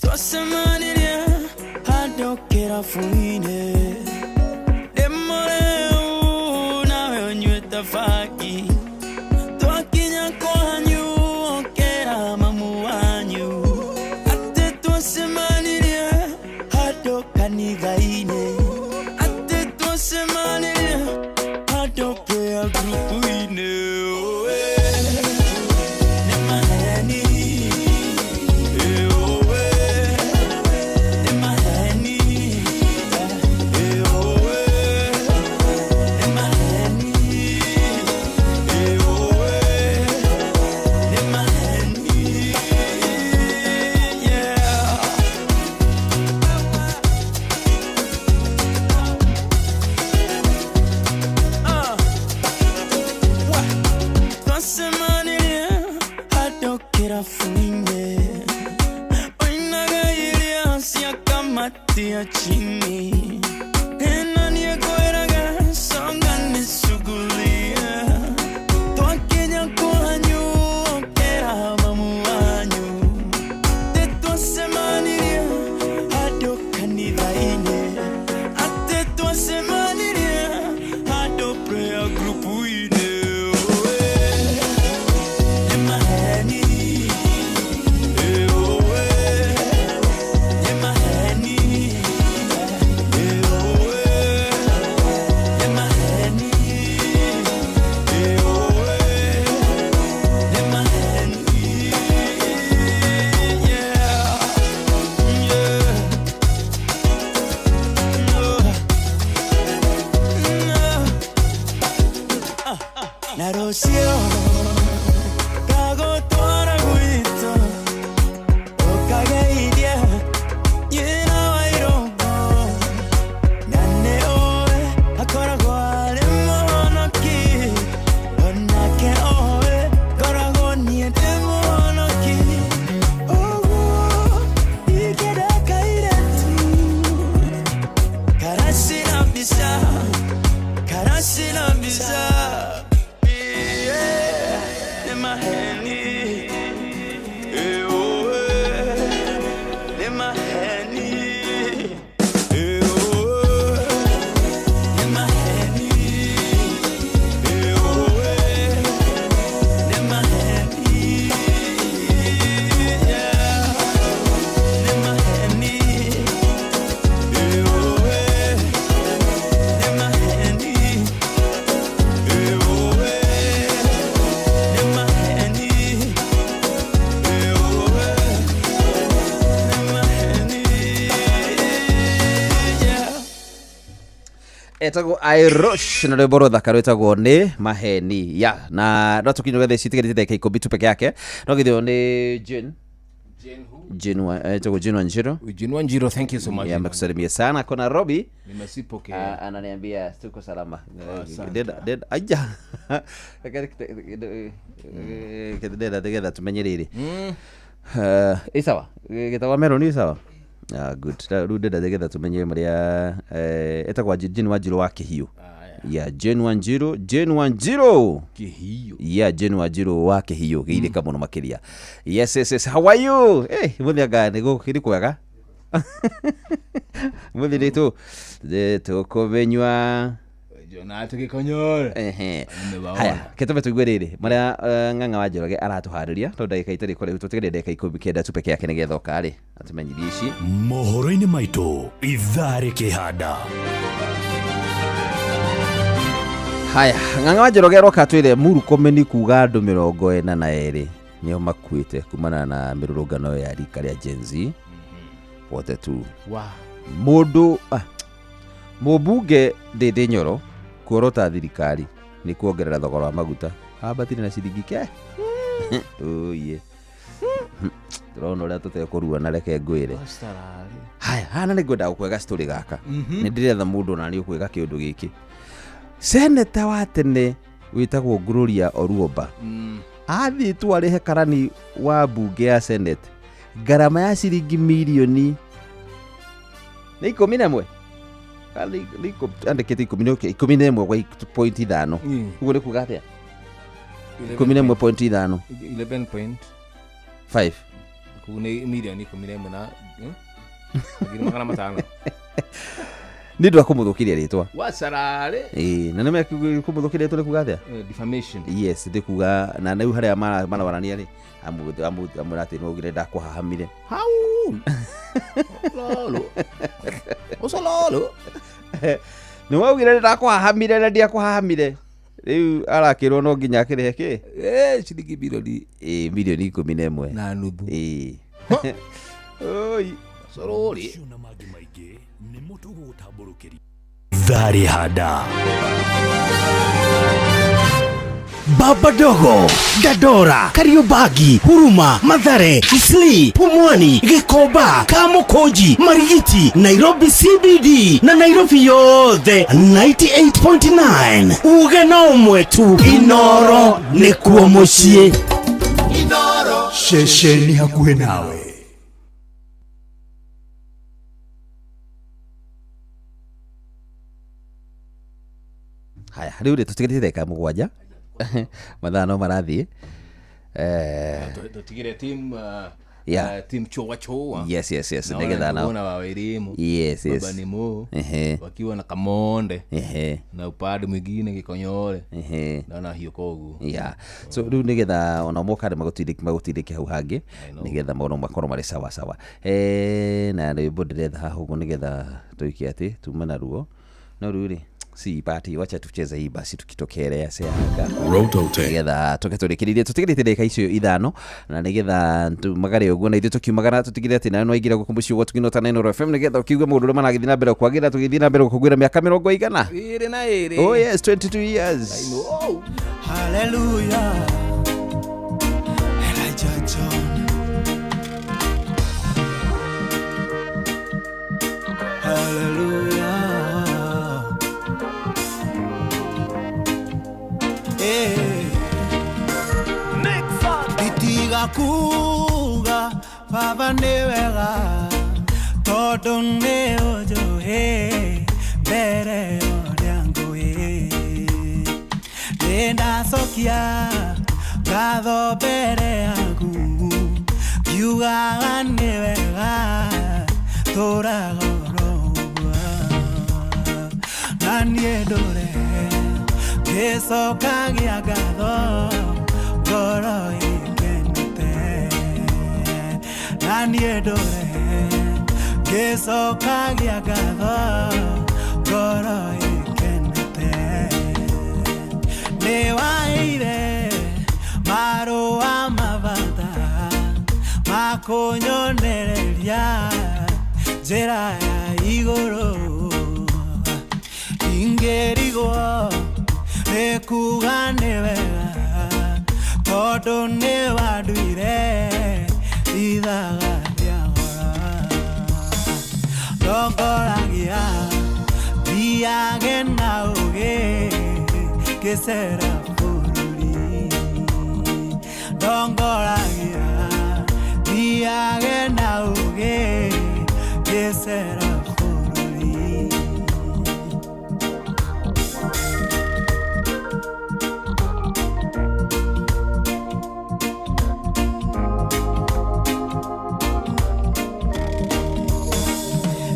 Twacemanirie handũ kĩrabu-inĩ ndĩmũrĩu nawe ũnyuĩte bangi twakinya kwanyu ũkĩra mamu wanyu atĩ twacemanirie handũ kanitha-inĩ atĩ twacemanirie handũ prayer group-inĩ nĩ maheni nĩ maheni. kanitha-inĩ Oinaga irio cia kamati ya chini Ĩno niĩ ngwĩraga songa nĩcugulie Twakinya kwanyu ũkĩra mamu wanyu Atĩ twacemanirie handũ kanitha-inĩ Atĩ twacemanirie handũ prayer group-inĩ Nĩ maheni Nĩ maheni Nĩ maheni Nĩ maheni Yeah Yeah Na rũciũ ngagũtwara gwitũ ũkageithie nyina wa irũngũ na nĩ ũĩ akoragwo arĩ mũhonoki onake oĩ ngoragwo niĩ ndĩ mũhonoki ũguo ingĩenda kairĩtu karacina mbica karacina mbica Yeah, nĩ maheni Eh, oh, eh, nĩ maheni Eh, oh, eh, nĩ maheni Eh, oh, eh, nĩ maheni Yeah, nĩ maheni Eh, oh, eh, nĩ maheni Eh, oh, eh, nĩ maheni Eh, oh, eh, nĩ maheni Yeah. Etagwo Irush na rwĩmbo rũthaka rwĩtagwo nĩ maheni ya na no tũkinyũge thaa ici itigarĩte ndagĩka ikũmi tu peke yake no githĩ nĩ Jane Jane wa etagwo Jane Wanjiru. Jane Wanjiru, thank you so much. Yeah, amekusalimia sana ako Nairobi. Nimesipokea. Ah, ananiambia tuko salama. Asante. Ndenda aja ndenda nĩgetha tumenye rĩrĩ. Ĩ sawa gĩtagwa Meroni ĩ sawa. Ah, good. Rĩu ndenda nĩgetha tumenye marĩa etagwo Jane Wanjiru wa Kĩhiũ. Yeah, Jane Wanjiru, Jane Wanjiru. Kĩhiũ. Yeah, Jane Wanjiru wa Kĩhiũ geithĩka mũno makĩria. Yes, yes, yes. How are you? Eh, mũthĩ anga nĩ gũkĩrĩ kwega. Mũthĩ nĩ tũ tũkũmenywa. Jona tũgĩkonyora. Ehe. Nimewaona. Haya, ketũme tũigue rĩrĩ marĩa ng'ang'a wa Njoroge aratũharĩria tondũ ndagĩka itarĩ kũraihu tũtigĩrĩre ndagĩka ikũmi kenda tu peke yake nĩgetha oka rĩ atũmenyithie ici. Mohoro-inĩ maitũ ithaa rĩkĩhanda. Haya, ng'ang'a wa Njoroge aroka atwĩre Murkomen kuga andũ 42 nĩo makuĩte kumana na mĩrũrũngano ya rika rĩa Gen Z 42. Wow. Mũndũ mũmbunge Ndĩndĩ Nyoro kuorota thirikari nĩ kuongerera thogora wa maguta ambatire na ciringi ke ũiĩ tũrona ũrĩa tũtekũrua na reke ngwĩre. Haya, hana nĩ ngwenda gũkwega story gaka. Nĩ ndĩretha mũndũ ona nĩ ũkwĩka kĩũndũ gĩkĩ. Seneta wa tene wĩtagwo Gloria Oruomba athĩtwo arĩhe karani wa mbunge ya Senate ngarama ya ciringi mirioni nĩ 11 Kana nĩ andĩkĩte ikũmi na 11 gwa point ithano. Ũguo nĩ kuga atĩa? 11.5. 11 point 5. Koguo nĩ mirioni 11 na 500,000. Nĩ ũndũ wa kũmũthũkĩria rĩtwa. Wacararĩ. Ĩĩ, na nĩ kũmũthũkĩria rĩtwa nĩ kuga atĩa? Defamation. Yes, nĩ kuga na rĩu harĩa marawarania rĩ, amwĩra atĩ nĩwaugire ndakũhahamire. Hau. Lolo. Ũcololo. Nĩ waugire ndakũhahamire na ndiakũhahamire. Rĩu arakĩrwo no nginya akĩrĩhe kĩ? Ciringi bilioni. Ĩĩ, milioni 11. Na nuthu. Ĩĩ. Oi. Sorori. Ithaa rĩhanda. Baba Dogo, Dandora, Kariobangi, Huruma, Mathare, Isli, Pumwani, Gikomba, Kamukunji, Marigiti, Nairobi CBD na Nairobi yothe 98.9. Uge no ũmwe tu, Inoro nĩkuo mũciĩ. Inoro. Ceceni hakuhĩ nawe. Haya, rĩu rĩ tũtigĩrĩte ndagĩka 7, mathaa no marathiĩ. Tutigire team team choa choa. Yes. Naona Nĩgetha nao- tuona wa Wairimu. Yes. Baba ni Mo. Ehe. Wakiwa na Kamonde. Ehe. Na upande mwingine Gikonyore. Ehe. Naona hiyo koguo. Yeah. So rĩu nĩgetha ona moka nĩ magũtindĩke hau hangĩ nĩgetha maũndũ makorwo marĩ sawa sawa. Na rwĩmbo ndĩretha haha ũguo nĩgetha tũikie atĩ tume naruo, no rĩu rĩ si bati, wacha tucheze hii basi tukitokelea seanga nĩgetha tũke tũrĩkĩrĩrie tũtigĩrĩte ndagĩka icio 5, na nĩgetha tumagare ũguo na ithuĩ tũkiumagara tũtigĩre atĩ nawe nĩwaingĩra gũkũ mũciĩ gwa Tũkinota na Inooro FM nĩgetha ũkĩigue maũndũ ũrĩa maragĩthiĩ na mbere kwagĩra, tũgĩthiĩ na mbere gũkũngũĩra mĩaka mĩrongo igana 22. Oh yes, 22 years. Hallelujah. Elijah John. Hallelujah. Hey. Nditiga kuga baba nĩ wega tondũ nĩ ũnjũĩ mbere ũrĩa ngũĩ, nĩndacokia ngatho mbere yaku ngiugaga nĩ wega tũraga oro ũguo, na niĩ ndũre ngĩcokagia ngatho ngoro ĩkenete, na niĩ ndũre ngĩcokagia ngatho ngoro ĩkenete, nĩwaheire marũa mabata makũnyonereria njĩra ya igũrũ, ingĩrigwo nĩ kuga nĩ wega tondũ nĩ wanduire ithaga rĩa goro, ndongoragia thiage na ũgĩ ngĩcera bũrũri, ndongoragia thiage na ũgĩ ngĩcera bũrũri.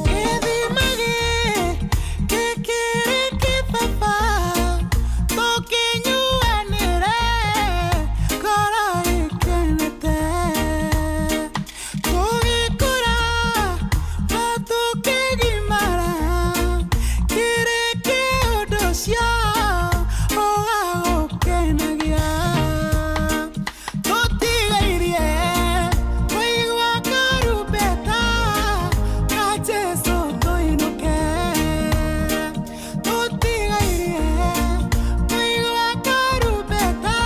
Gĩthima gĩkĩ kĩrĩ kĩbaba tũkĩnyuanĩre ngoro ĩkenete, tũgĩkũra na tũkĩgimara kĩrĩ kĩũndũ ũcio ũgagũkenagia, tũtigairie kũigua karumbeta ka Jesũ tũinũke, tũtigairie kũigua karumbeta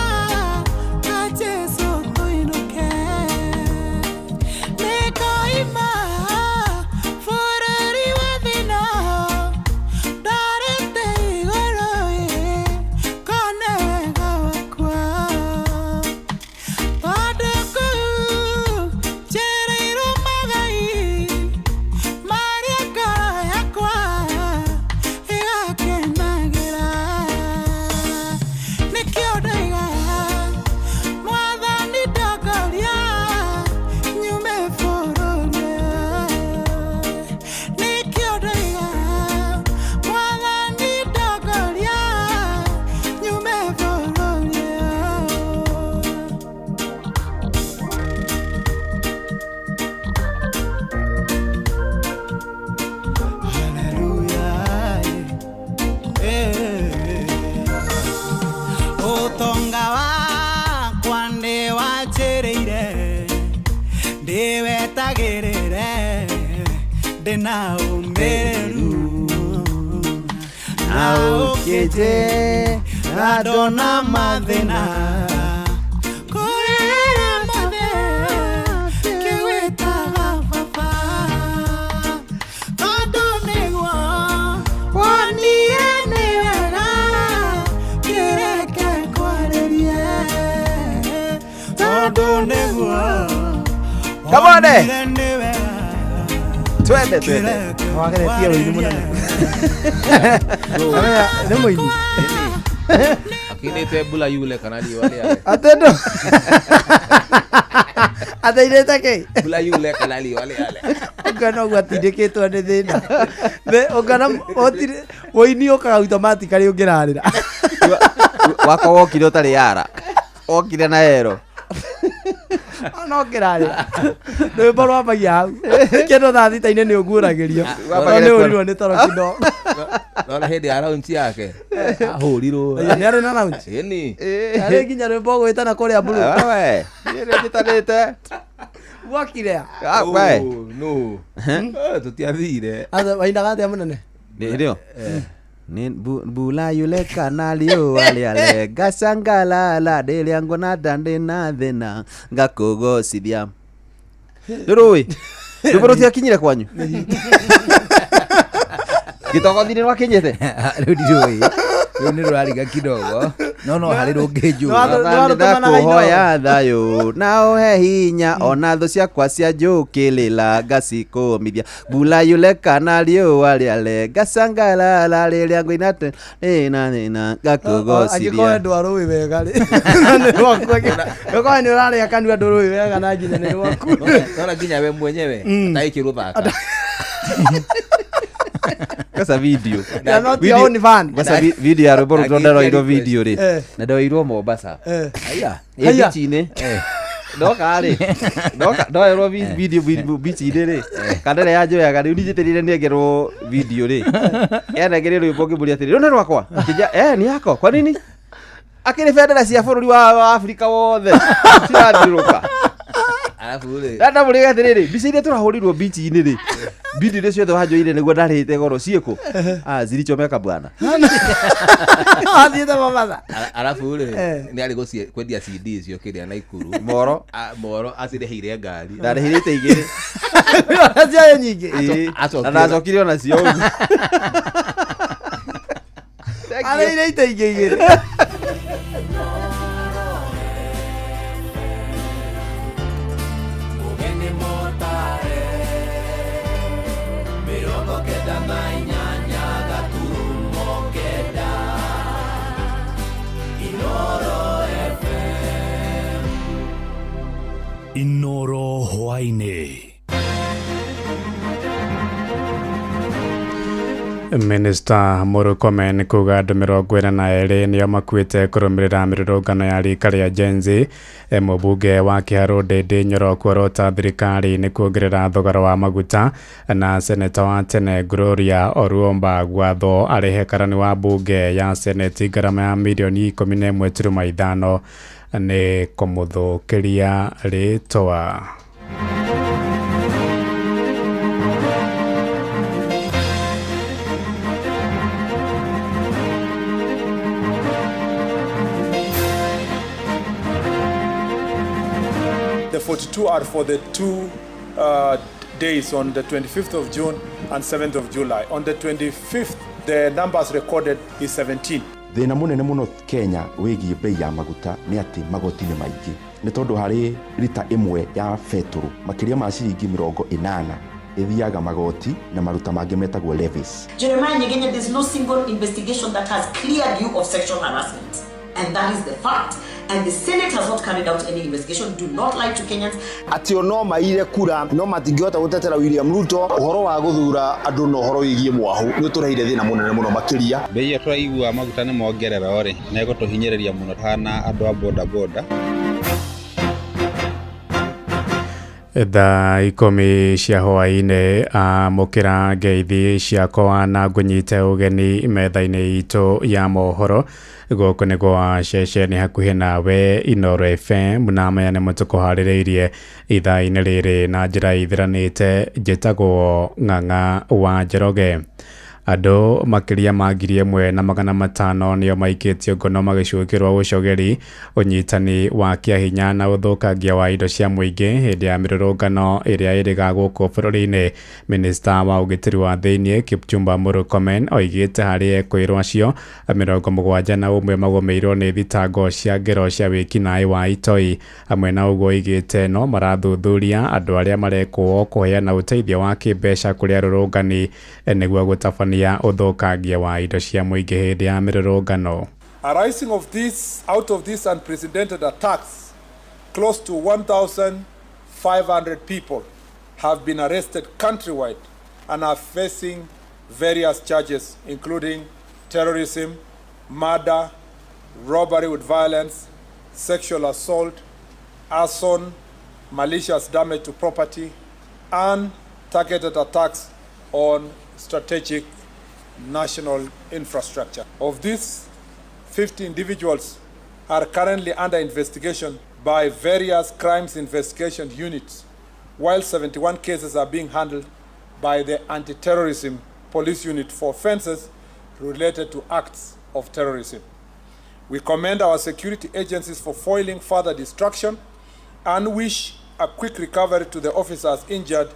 ka Jesũ tũinũke, nĩngoima bũrũri wa thĩna ndarĩte igũrũ ĩ ngone wega wakwa, tondũ kũu njereirwo magai marĩa ngoro yakwa ĩgakenagĩra, nĩkĩo ndoiga Mwathani ndongoria nyume bũrũri ũyũ, nĩkĩo ndoiga Mwathani ndongoria nyume bũrũri ũyũ. Hallelujah. Eh. Ũtonga wakwa nĩwanjĩrĩire ndĩwetagĩrĩre ndĩna ũmĩrĩru na ũkĩnjĩra ndona mathĩna kũrĩra mothe kĩwĩtaga baba, tondũ nĩguo wonire nĩ wega kĩreke kwarĩrie, tondũ nĩguo Twende. Twende twende. Wageretie ũini mũnene. Amenya nĩ mũini. Akinite bula yule kana liwa liale. Atendo. Ateirĩte kĩ? Bula yule kana liwa liale. Ũngana ũguo atindĩkĩtwo nĩ thĩna. Ũngana ũini ũkaga automatically ũngĩrarĩra. Wakwa wokire ũtarĩ yara. Wokire na ero. No kĩrarĩra. Rwĩmbo rwambagia hau. Kĩndũ thaa thita-inĩ nĩ ũguũragĩrio. No nĩ ũrirwo nĩ toro kidogo. Nona hĩndĩ ya launch yake. Ahũrirwo. Nĩ arĩ na launch? Ĩni. Arĩ nginya rwĩmbo ũgwĩtana kũrĩa blue. We. Niĩ nĩnjĩtanĩte. Gwakire. Ah, we. No. Tũtiathire. Wainaga atĩa mũnene? Nĩ Ni bula yule kana liũa rĩale ngacangalala rĩrĩa nguona ndandĩ na thĩna ngakũgocithia. Ndũrũĩ rwĩmbo rũtiakinyire kwanyu? Gĩtogothi-inĩ rwakinyĩte? Rĩu ndirũĩ. Rĩu nĩ rũrariga kidogo. No no harĩ rũngĩ njũĩ. Ndakũhoya thayũ na ũhe hinya ona thũ ciakwa cianjũkĩrĩra ngacikũmithia mbura yule kana riũa rĩare ngacangarara rĩrĩa ngũina na thĩna ngakũgocithia. Angĩkorwo ndwarũĩ wega rĩ. Nĩ rwaku angĩkorwo nĩ ũrarĩa kanua ndũrũĩ wega na nginya nĩ rwaku. Nona nginya we mwenyewe ataikĩrũthaka. Kasa video. Yeah, not your own van. Kasa video ya rwĩmbo rũu ndoreirwo video rĩ. Na ndoeirwo Mombasa. Aya. Ĩ beach-inĩ. Ndoka rĩ. Ndoka ndoerwo video beach-inĩ rĩ. Kana ĩrĩa yanjoyaga rĩu njĩtĩrĩire nĩengerwo video rĩ. Yanengeire rwĩmbo ngĩmũria atĩrĩ, rũu nĩ rwakwa? Akĩnjĩra, ni yako. Kwa nini? Akĩrĩ bendera cia bũrũri wa Afrika wothe cirathiũrũrũka. Alafu rĩ. Ndamũrĩga atĩrĩrĩ, mbica iria tũrahũrirwo beach-inĩ rĩ. Bidi iria ciothe wanjoire nĩguo ndarĩte goro ciĩkũ? Ah, zilichomeka bwana. Athiĩte Mombasa. Alafu rĩ, nĩ arĩ kwendia CD icio kĩrĩa Naikuru. Moro. Moro acirĩhĩire ngari. Ndarĩhĩire ita igĩrĩ. Ciarĩ nyingĩ. Na ndacokire onacio ũguo. Arĩire ita ingĩ igĩrĩ. Inoro hwaini. Minister Murkomen kuga andũ 42 nĩo makuĩte kũrũmĩrĩra mĩrũrũngano ya rika rĩa Gen Z. Mũmbunge wa Kĩharũ Ndĩndĩ Nyoro kuorota thirikari nĩ kuongerera thogora wa maguta, na seneta wa tene Gloria Oruomba gwathwo arĩhe karani wa mbunge ya seneti ngarama ya mirioni 11.5 nĩ kũmũthũkĩria rĩtwa. The 42 are for the 2 days on the 25th of June and 7th of July. On the 25th, the numbers recorded is 17. Thĩna mũnene mũno Kenya wĩgiĩ bei ya maguta nĩ atĩ magoti nĩ maingĩ. Nĩ tondũ harĩ rita ĩmwe ya betũrũ makĩria ma ciringi 80 ĩthiaga magoti na maruta mangĩ metagwo levies. Jeremiah Nyegenye, there's no single investigation that has cleared you of sexual harassment. And that is the fact. And the Senate has not carried out any investigation. Do not lie to Kenyans. Atĩ no maire kura no matingĩhota gũtetera William Ruto. Ũhoro wa gũthura andũ na ũhoro wĩgiĩ mwahu nĩ ũtũreheire thĩna mũnene mũno makĩria. Bei ĩyo tũraigua maguta nĩ mongerera rĩ, nĩ ĩgũtũhinyĩrĩria mũno hana andũ a boda boda. Thaa 10 cia hwaĩ-inĩ amũkĩra ngeithi ciakwa na ngũnyite ũgeni metha-inĩ itũ ya mohoro. Gũkũ nĩ gwa ceceni hakuhĩ nawe Inoro FM, na maya nĩmo tũkũharĩrĩirie ithaa-inĩ rĩrĩ na njĩra ithiranĩte. Njĩtagwo Ng'ang'a wa Njoroge. Andũ makĩria ma 1500 nĩo maikĩtio ngono magĩcukĩrwo ũcogeri, ũnyitani wa kĩahinya na ũthũkangia wa indo cia mũingĩ hĩndĩ ya mĩrũrũngano ĩrĩa ĩrĩga gũkũ bũrũri-inĩ. Minista wa ũgitĩri wa thĩinĩ Kipchumba Murkomen oigĩte harĩ ekũĩrwo acio 71 magũmĩirwo nĩ thitango cia ngero cia wĩkinaĩ wa itoi. Hamwe na ũguo oigĩte no marathuthuria andũ arĩa marekwo kũheana ũteithio wa kĩmbeca kũrĩ arũrũngani nĩguo gũtabania ũthũkangia wa indo cia mũingĩ hĩndĩ ya mĩrũrũngano. Arising of this, out of these unprecedented attacks, close to 1,500 people have been arrested countrywide and are facing various charges, including terrorism, murder, robbery with violence, sexual assault, arson, malicious damage to property, and targeted attacks on strategic national infrastructure. Of these, 50 individuals are currently under investigation by various crimes investigation units, while 71 cases are being handled by the anti-terrorism police unit for offenses related to acts of terrorism. We commend our security agencies for foiling further destruction and wish a quick recovery to the officers injured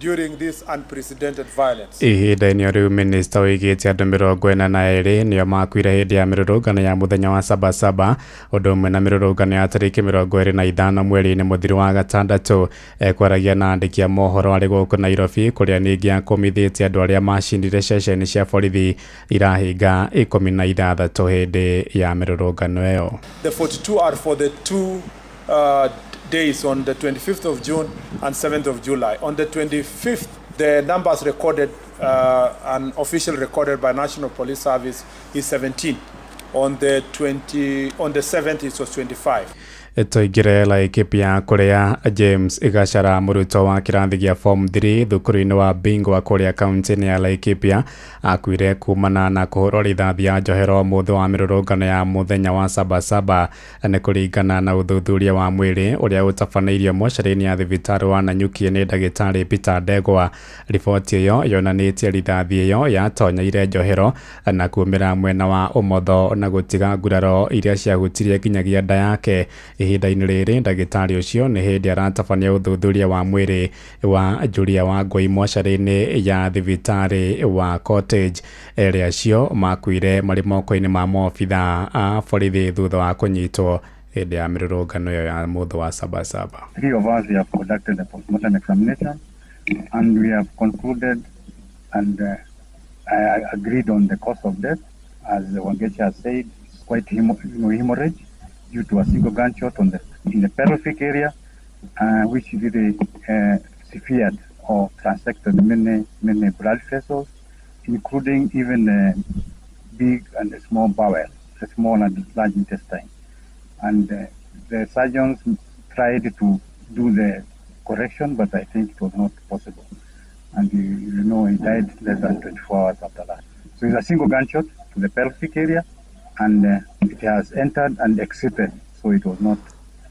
during this unprecedented violence. Ihinda-inĩ rĩu minista oigĩte andũ 42 nĩo makuire hĩndĩ ya mĩrũrũngano ya mũthenya wa Sabasaba, ũndũ ũmwe na mĩrũrũngano ya tarĩki 25 mweri-inĩ mũthiru wa gatandatũ. Ekwaragia na andĩki a mohoro arĩ gũkũ Nairobi, kũrĩa ningĩ akũmithĩtie andũ arĩa macindire ceceni cia borithi irahinga 16 hĩndĩ ya mĩrũrũngano ĩyo. The 42 are for the two days on the 25th of June and 7th of July. On the 25th, the numbers recorded and official recorded by National Police Service is 17. On the 7th, it was 25. Tũingĩre Laikipia kũrĩa James Gachara, mũrutwo wa kĩrathi gĩa form 3 thukuru-inĩ wa Bingwa kũrĩa kaunti-inĩ ya Laikipia, akuire kumana na kũhũrwo rithathi ya njohero mũthĩ wa mĩrũrũngano ya mũthenya wa Sabasaba. Nĩ kũringana na ũthuthuria wa mwĩrĩ ũrĩa ũtabanĩirio mocarĩ-inĩ ya thibitarĩ wa Nanyuki nĩ ndagĩtarĩ Peter Ndegwa. Riboti ĩyo yonanĩtie rithathi ĩyo yatonyeire njohero na kumĩra mwena wa ũmotho na gũtiga nguraro iria ciahutirie nginyagia nda yake. Ihinda-inĩ rĩrĩ ndagĩtarĩ ũcio nĩ hĩndĩ aratabania ũthuthuria wa mwĩrĩ wa Julia Wangũi mocarĩ-inĩ ya thibitarĩ wa Cottage. Erĩ acio makuire marĩ moko-inĩ ma maobitha a borithi thutha wa kũnyitwo hĩndĩ ya mĩrũrũngano ĩyo ya mũthĩ wa Sabasaba. Three of us, we have conducted the postmortem examination and we have concluded and agreed on the cause of death. As Wangechi has said, it's quite hemorrhage due to a single gunshot in the pelvic area, which really severed or transected many, many blood vessels, including even the big and the small bowel, the small and large intestine. And the surgeons tried to do the correction, but I think it was not possible. And you know, he died less than 24 hours after that. So it's a single gunshot to the pelvic area, and it has entered and exited, so it was not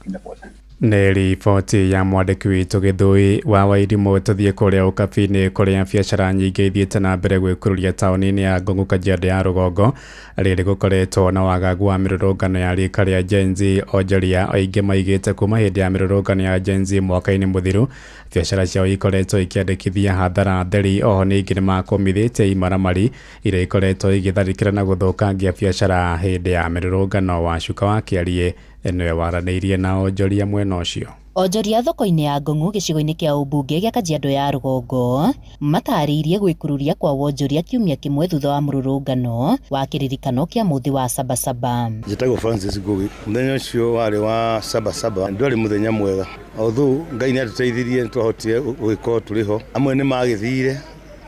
in the body. Nĩ riboti ya mwandĩki witũ Gĩthũi wa Wairimũ. Tũthiĩ kũrĩa Ũkabi-inĩ kũrĩa biacara nyingĩ ithiĩte na mbere gwĩkururia taũni-inĩ ya Ngong'u Kajiado ya rũgongo. Rĩrĩ gũkoretwo na wagagu wa mĩrũrũngano ya rika rĩa Gen Z. Onjoria aingĩ maigĩte kuma hĩndĩ ya mĩrũrũngano ya Gen Z mwaka-inĩ mũthiru biacara ciao ikoretwo ikĩandĩkithia hathara theri. Oho ningĩ nĩmakũmithĩtie imaramari iria ikoretwo igĩtharĩkĩra na gũthũkangia biacara hĩndĩ ya mĩrũrũngano. Wa Cuka wa Kĩariĩ nĩwe waranĩirie na onjoria mwena ũcio. Onjoria thoko-inĩ ya Ngong'u gĩcigo-inĩ kĩa ũmbunge gĩa Kajiado ya rũgongo matarĩirie gwĩkururia kwa wonjoria kiumia kĩmwe thutha wa mũrũrũngano wa kĩririkano kĩa mũthĩ wa Sabasaba. Njĩtagwo Francis Ngugi. Mũthenya ũcio warĩ wa Sabasaba, ndwarĩ mũthenya mwega. Although Ngai nĩatũteithirie nĩtwahotire gũgĩkorwo tũrĩ ho. Amwe nĩmagĩthire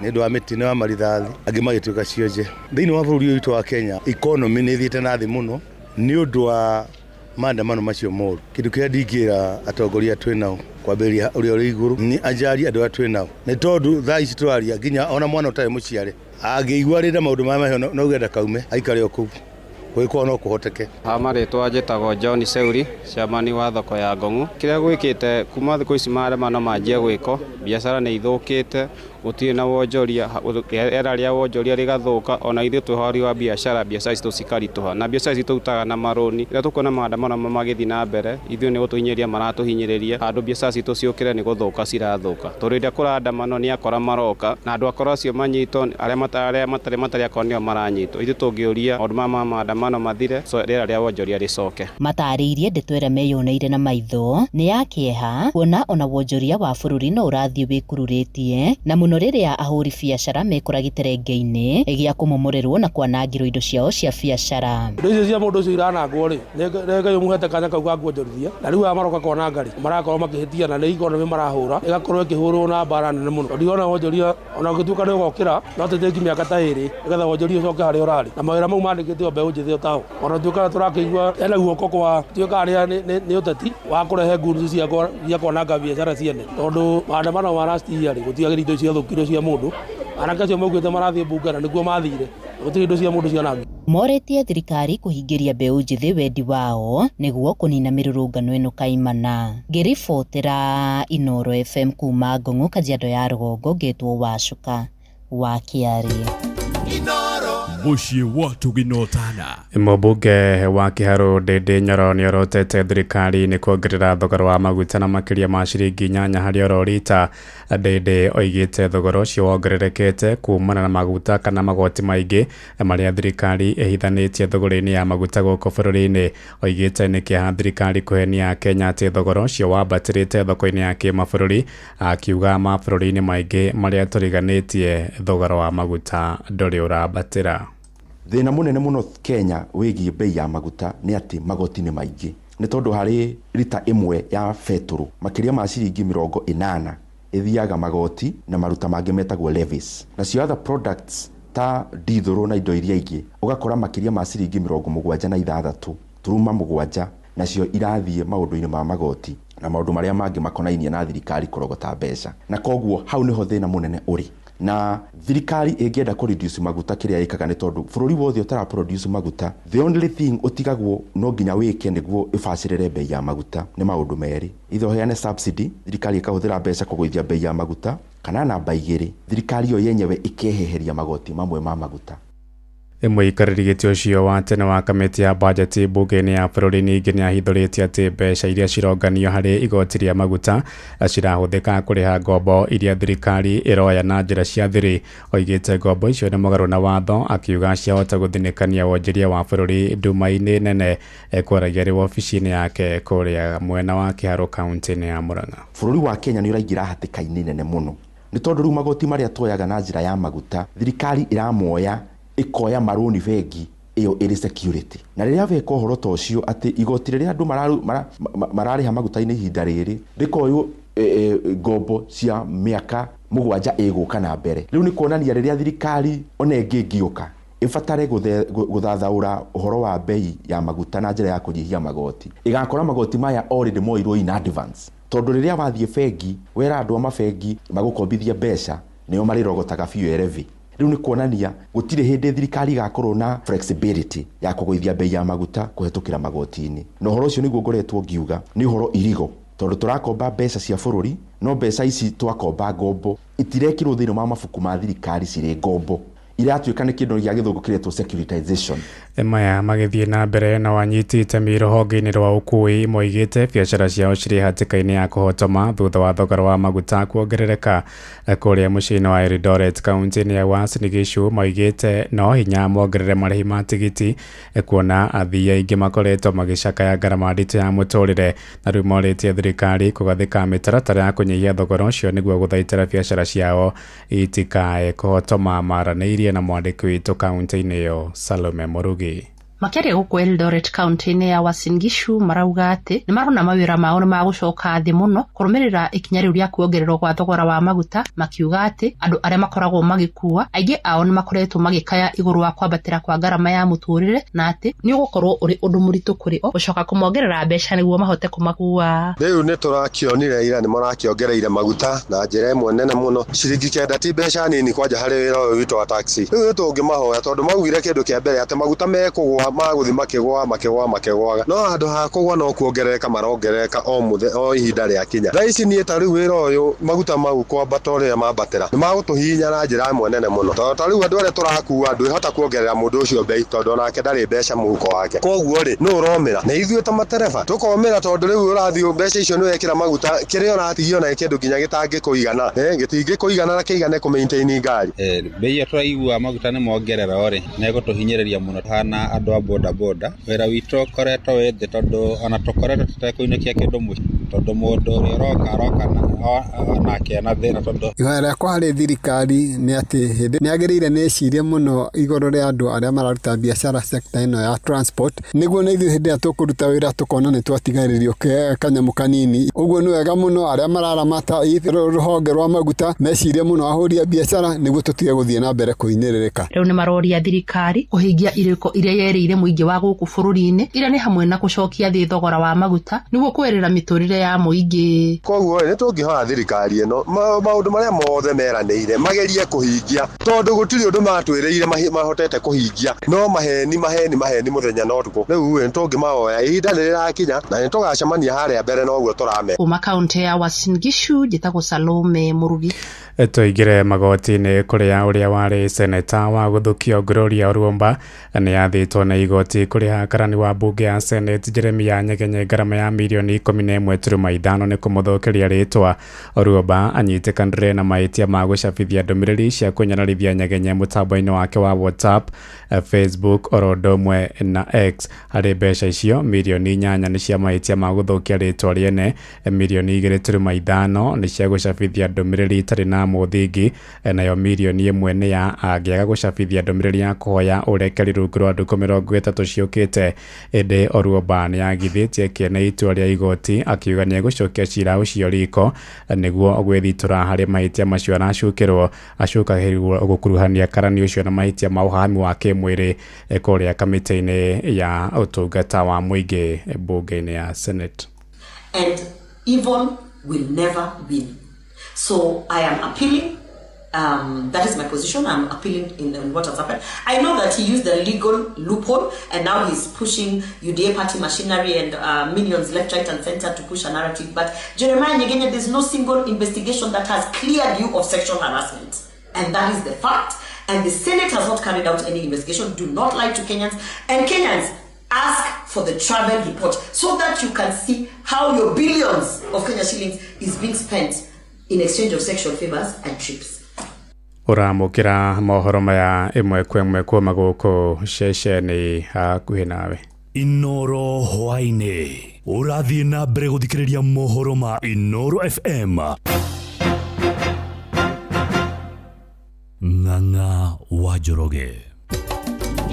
nĩ ũndũ wa mĩtino ya marithathi, angĩ magĩtuĩka cionje. Thĩinĩ wa bũrũri ũyũ witũ wa Kenya, economy nĩ ĩthiĩte na thĩ mũno nĩ ũndũ wa maandamano macio moru. Kĩndũ kĩrĩa ndingĩra atongoria twĩ nao kwambĩrĩria ũrĩa ũrĩ igũrũ nĩ anjari andũ arĩa twĩ nao, nĩ tondũ thaa ici tũraria nginya ona mwana ũtarĩ mũciare angĩigua arĩ na maũndũ marĩa maheyo no uge ndakaume aikare o kũu, gwĩkwo no kũhoteke. Ha marĩtwa njĩtagwo John Seuri, chairman wa thoko ya Ngong'u. Kĩrĩa gwĩkĩte kuma thikũ ici maandamano manjia gwĩkwo, biacara nĩ ithũkĩte. Gũtirĩ na wonjoria, rĩera rĩa wonjoria rĩgathũka, ona ithuĩ twĩ wa biacara, biacara citũ cikaritũha, na biacara citũ tũrutaga na marũni. Rĩrĩa tũkuona maandamano magĩthiĩ na mbere, ithuĩ nĩ gũtũhinyĩrĩria maratũhinyĩrĩria, handũ biacara citũ ciũkĩre nĩ gũthũka cirathũka. Tondũ rĩrĩa kũraandamano nĩ akora maroka, na andũ akora acio manyitwo, arĩa matarĩ akora nĩo maranyitwo. Ithuĩ tũngĩũria maũndũ maya ma maandamano mathire, rĩera rĩa wonjoria rĩcoke. Matarĩirie ndeto ĩrĩa meyoneire na maitho nĩ ya kĩeha kuona ona wonjoria wa bũrũri no ũrathiĩ wĩkururĩtie, na mũno rĩrĩa ahũri biacara mekora gĩterenge-inĩ gĩa kũmomorerwo na kwanangĩrwo indo ciao cia biacara. Indo icio cia mũndũ ũcio iranangwo rĩ, nĩ Ngai ũmũhete kanya kau ga kuonjorithia, na rĩu aya maroka kwananga rĩ, marakorwo makĩhĩtia na nĩ economy marahũra, ĩgakorwo ĩkĩhũrwo na mbara nene mũno. Tondũ ona wonjoria ona ũngĩtuĩka nĩ ũgokĩra, no tĩtĩki mĩaka ta 2 nĩgetha wonjoria ũcoke harĩa ũrarĩ. Na mawĩra mau mandĩkĩte o mbeũ njĩthĩ o tao. Ona tuĩka tũrakĩigua hena guoko kwa tuĩka arĩa nĩ ũteti wa kũrehe ngurucu cia kwananga biacara ciene. Tondũ maandamano ma last year rĩ, gũtiagĩrĩire indo ciathũkirio cia mũndũ. Anake acio maugĩte marathiĩ mbunge na nĩkuo mathire, gũtirĩ indo cia mũndũ cianangirwo. Morĩtie thirikari kũhingĩria mbeũ njĩthĩ wendi wao nĩguo kũnina mĩrũrũngano ĩno kaimana. Ngĩribotera Inooro FM kuma Ngong'o, Kajiado ya Rũgongo, ngetwo Wacuka wa Kĩarĩ. Mũciĩ wa tũginotana. Mũmbunge wa Kĩharũ Ndĩndĩ Nyoro nĩorotete thirikari nĩ kuongerera thogora wa maguta na makĩria ma ciringi 8 harĩ oro rita. Ndĩndĩ oigĩte thogora ũcio wongererekete kumana na maguta kana magoti maingĩ marĩa thirikari ĩhithanĩtie thogora-inĩ ya maguta gũkũ bũrũri-inĩ. Oigĩte nĩ kĩeha thirikari kũhenia Kenya atĩ thogora ũcio wambatĩrĩte thoko-inĩ ya kĩmabũrũri, akiuga mabũrũri-inĩ maingĩ marĩa tũriganĩtie thogora wa maguta ndũrĩ ũrambatĩra. Thĩna mũnene mũno Kenya wĩgiĩ bei ya maguta nĩ atĩ magoti nĩ maingĩ, nĩ tondũ harĩ rita ĩmwe ya betũrũ makĩria ma ciringi 80 ĩthiaga magoti na maruta mangĩ metagwo levies, nacio other products ta ndithũrũ na indo iria ingĩ ũgakora makĩria ma ciringi 76.7 nacio irathiĩ maũndũ-inĩ ma magoti na maũndũ marĩa mangĩ makonainie na thirikari kũrogota mbeca. Na koguo hau nĩho thĩna mũnene ũrĩ. Na thirikari ĩngĩenda kũ reduce maguta kĩrĩa ĩkaga nĩ tondũ bũrũri wothe ũtara produce maguta, the only thing ũtigagwo no nginya wĩke nĩguo ĩbacĩrĩre bei ya maguta nĩ maũndũ merĩ: either ũheane subsidy, thirikari ĩkahũthĩra mbeca kũgũithia bei ya maguta, kana namba 2 thirikari yo yenyewe ĩkeheheria magoti mamwe ma maguta. Mũikarĩri gĩtĩ ũcio wa tene wa kamĩtĩ ya bajeti mbunge-inĩ ya bũrũri ningĩ nĩahithũrĩtie atĩ mbeca iria cironganio harĩ igoti rĩa maguta cirahũthĩka kũrĩha ngombo iria thirikari ĩroya na njĩra cia thiri. Oigĩte ngombo icio nĩ mũgarũ na watho, akiuga ciahota gũthinĩkania wonjoria wa bũrũri nduma-inĩ nene. Ekwaragia arĩ wabici-inĩ yake kũrĩa mwena wa Kĩharũ kaunti-inĩ ya Murang'a. Bũrũri wa Kenya nĩ ũraingĩra hatĩka-inĩ nene mũno, nĩ tondũ rĩu magoti marĩa tuoyaga na njĩra ya maguta thirikari ĩramoya ĩkoya marũni bengi ĩyo ĩrĩ security. Na rĩrĩa weka ũhoro ta ũcio atĩ igoti rĩrĩa andũ mararĩha maguta-inĩ ihinda rĩrĩ rĩkoywo ngombo cia mĩaka 7 ĩgũka na mbere, rĩu nĩ kuonania rĩrĩa thirikari ona ĩngĩ ĩngĩũka ĩbatare gũthathaũra ũhoro wa bei ya maguta na njĩra ya kũnyihia magoti, ĩgakora magoti maya already moirwo in advance. Tondũ rĩrĩa wathiĩ bengi wera andũ a mabengi magũkombithia mbeca nĩo marĩrogotaga biũ levy. Rĩu nĩ kuonania gũtirĩ hĩndĩ thirikari ĩgakorwo na flexibility ya kũgũithia bei ya maguta kũhetũkĩra magoti-inĩ. Na ũhoro ũcio nĩguo ngoretwo ngiuga nĩ ũhoro irigo, tondũ tũrakomba mbeca cia bũrũri, no mbeca ici twakomba ngombo itirekĩrwo thĩinĩ wa mabuku ma thirikari cirĩ ngombo, iratuĩka nĩ kĩndũ gĩa gĩthũngũ kĩretwo securitization. Maya magĩthiĩ na mbere na wanyiti itemi rũhonge-inĩ rwa ũkuui moigĩte biacara ciao cirĩ hatĩka-inĩ ya kũhotoma thutha wa thogora wa maguta kuongerereka. Kũrĩa mũciĩ-inĩ wa Eldoret kaunti-inĩ ya Uasin Gishu moigĩte no hinya mongerere marĩhi ma tigiti kuona athii aingĩ makoretwo magĩcakaya ngarama nditũ ya mũtũrĩre, na rĩu morĩtie thirikari kũgathĩka mĩtaratara ya kũnyihia thogora ũcio nĩguo gũthaitĩra biacara ciao itikae kũhotoma. Maranĩirie na mwandĩki witũ kaunti-inĩ ĩyo Salome Murugi. Makĩaria gũkũ Eldoret kaunti-inĩ ya Uasin Gishu marauga atĩ nĩ marona mawĩra mao nĩ magũcoka thĩ mũno kũrũmĩrĩra ikinya rĩu rĩa kuongererwo gwa thogora wa maguta, makiuga atĩ andũ arĩa makoragwo magĩkua aingĩ ao nĩ makoretwo magĩkaya igũrũ wa kwambatĩra kwa ngarama ya mũtũrĩre, na atĩ nĩ ũgũkorwo ũrĩ ũndũ mũritũ kũrĩ o gũcoka kũmongerera mbeca nĩguo mahote kũmakua. Rĩu nĩ tũrakĩonire ira nĩ marakĩongereire maguta na njĩra ĩmwe nene mũno, ciringi 9 ti mbeca nini kwanja harĩ wĩra ũyũ witũ wa taxi. Rĩu nĩ tũngĩmahoya tondũ maugire kĩndũ kĩa mbere atĩ maguta mekũgũa magũthiĩ makĩgũaga makĩgũaga makĩgũaga, no handũ ha kũgũa no kuongerereka marongerereka o mũthenya o ihinda rĩakinya. Thaa ici niĩ ta rĩu wĩra ũyũ maguta mau kwambata ũrĩa mambatĩra nĩ magũtũhihinya na njĩra ĩmwe nene mũno, tondũ ta rĩu andũ arĩa tũrakua ndwĩhota kuongerera mũndũ ũcio bei tondũ onake ndarĩ mbeca mũhuko wake. Koguo rĩ nũ ũromĩra? Nĩ ithuĩ ta matereba tũkomĩra, tondũ rĩu ũrathiĩ mbeca icio nĩ wekĩra maguta kĩrĩa ũratigia ona kĩndũ nginya gĩtangĩkũigana, gĩtingĩkũigana na kĩigane kũ maintain ngari. Bei ĩyo tũraigua maguta nĩ mongerera rĩ nĩ ĩgũtũhinyĩrĩria mũno hana andũ a boda boda. Wĩra witũ ũkoretwo wĩ thĩ tondũ ona tũkoretwo tũtekũinũkia kĩndũ mũciĩ, tondũ mũndũ ũrĩa ũroka aroka onake ena thĩna tondũ ihoya rĩakwa harĩ thirikari nĩ atĩ hĩndĩ nĩ agĩrĩire nĩ ĩcirie mũno igũrũ rĩa andũ arĩa mararuta biacara sector ĩno ya transport, nĩguo na ithuĩ hĩndĩ ĩrĩa tũkũruta wĩra tũkona nĩ twatigarĩrio kanyamũ kanini. Ũguo nĩ wega mũno arĩa mararamata rũhonge rwa maguta mecirie mũno ahũri a biacara nĩguo tũtige gũthiĩ na mbere kũhinyĩrĩrĩka. Rĩu nĩ maroria thirikari kũhingia irĩko iria yerĩire mũingĩ wa gũkũ bũrũri-inĩ, iria nĩ hamwe na gũcokia thĩ thogora wa maguta nĩguo kwerera mĩtũrĩre ya mũingĩ. Koguo nĩ tũngĩhoya thirikari ĩno maũndũ marĩa mothe meranĩire magerie kũhingia, tondũ gũtirĩ ũndũ matwĩrĩire mahotete kũhingia, no maheni maheni maheni mũthenya na ũtukũ. Rĩu nĩ tũngĩmahoya ihinda nĩ rĩrakinya na nĩ tũgacemania harĩa mbere noguo tũrame. Kuma kaunti ya Uasin Gishu njĩtagwo Salome Murugi. Tũingĩre magoti-inĩ kũrĩa ũrĩa warĩ seneta wa gũthũkio Gloria Orwomba nĩ athĩtwo nĩ igoti kũrĩha karani wa mbunge ya Senate Jeremiah Nyegenye ngarama ya mirioni 11.5 nĩ kũmũthũkĩria rĩtwa. Orwomba anyitĩkanire na mahĩtia ma gũcabithia ndũmĩrĩri cia kũnyararithia Nyegenye mũtambo-inĩ wake wa WhatsApp, Facebook oro ũndũ ũmwe na X. Harĩ mbeca icio mirioni 8 nĩ cia mahĩtia ma gũthũkia rĩtwa rĩene, mirioni 2.5 nĩ cia gũcabithia ndũmĩrĩri itarĩ na mũthingi, nayo mirioni 1 nĩ ya angĩaga gũcabithia ndũmĩrĩri ya kũhoya ũrekeri rungu rwa ndukũ 30 ciũkĩte. Ĩndĩ Orwomba nĩ agithĩtie kĩene itua rĩa igoti akiuga nĩ egũcokia cira ũcio riko nĩguo gwĩthitũra harĩ mahĩtia macio aracukĩrwo. Acukagĩrwo gũkuruhania karani ũcio na mahĩtia ma ũhahami wa kĩmwĩrĩ kũrĩa kamĩtĩ-inĩ ya ũtungata wa mũingĩ mbunge-inĩ ya Senate. And evil will never win. So I am appealing. That is my position. I'm appealing in what has happened. I know that he used the legal loophole and now he's pushing UDA party machinery and minions left, right and center to push a narrative. But Jeremiah Nyegenye, there's no single investigation that has cleared you of sexual harassment. And that is the fact. And the Senate has not carried out any investigation. Do not lie to Kenyans. And Kenyans, ask for the travel report so that you can see how your billions of Kenya shillings is being spent in exchange of sexual favors and trips. Ũramũkĩra mohoro maya ĩmwe kwa ĩmwe kuma gũkũ ceceni hakuhĩ nawe. Inoro hwaĩ-inĩ ũrathiĩ na mbere gũthikĩrĩria mohoro ma Inoro FM. Ng'ang'a wa Njoroge.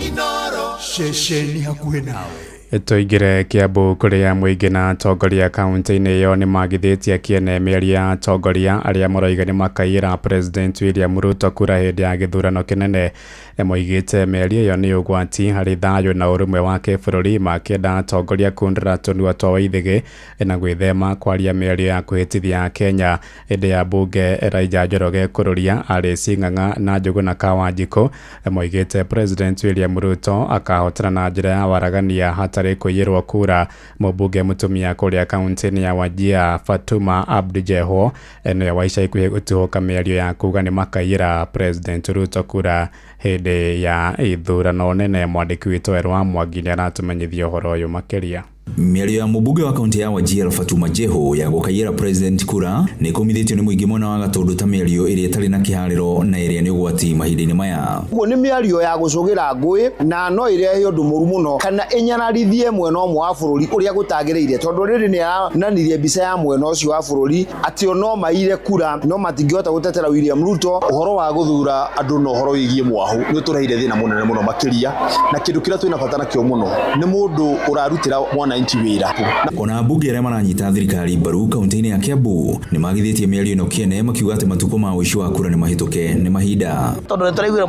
Inoro ceceni hakuhĩ nawe. Tũingĩre Kiambu kũrĩa mũingĩ na atongoria kaunti-inĩ ĩyo nĩ magithĩtie kĩene mĩario ya atongoria arĩa maroiga nĩ makaiyĩra President William Ruto kura hĩndĩ ya gĩthurano kĩnene. Moigĩte mĩario ĩyo nĩ ũgwati harĩ thayũ na ũrũmwe wa kĩbũrũri, makĩenda atongoria kundĩra tũnua twa Waithĩgĩ na gwĩthema kwaria mĩario ya kũhĩtithia Kenya. Hĩndĩ ya mbunge Elijah Njoroge Kururia, Alice Ng'ang'a na Njuguna Kawanjikũ moigĩte President William Ruto akahotana na njĩra ya waragania hatarĩ kũiyĩrwo kura. Mũmbunge mũtumia kũrĩa kaunti-inĩ ya Wajir Fatuma Abdi Jeho nĩwe wa ica ikuhĩ gũtuhũka mĩario ya kuga nĩ makaiyĩra President Ruto kura hĩndĩ ya ithurano nene. Mwandĩki witũ Erwa Mwangi nĩ aratũmenyithia ũhoro ũyũ makĩria. Mĩario ya mũmbunge wa kaunti ya Wajir Fatuma Jeho ya gũkaiyĩra President kura nĩ kũmithĩtio nĩ mũingĩ mwena wa Gatũndũ ta mĩario ĩrĩa ĩtarĩ na kĩharĩro na ĩrĩa nĩ ũgwati mahinda-inĩ maya. Ũguo nĩ mĩario ya gũcũgĩra ngũĩ na no ĩrehe ũndũ mũru mũno kana ĩnyararithie mwena ũmwe wa bũrũri ũrĩa gũtagĩrĩire, tondũ rĩrĩ nĩ arananirie mbica ya mwena ũcio wa bũrũri atĩ o no maire kura no matingĩhota gũtetera William Ruto. Ũhoro wa gũthura andũ na ũhoro wĩgiĩ mwahu nĩ ũtũreheire thĩna mũnene mũno makĩria, na kĩndũ kĩrĩa twĩna bata nakĩo mũno nĩ mũndũ ũrarutĩra mwananchi mwananchi wĩra. Ona ambunge arĩa maranyita thirikari mbaru kaunti-inĩ ya Kiambu nĩ magithĩtie mĩario ĩno kĩene, makiuga atĩ matukũ ma ũici wa kura nĩ mahĩtũke nĩ mahinda. Tondũ nĩ tũraiguire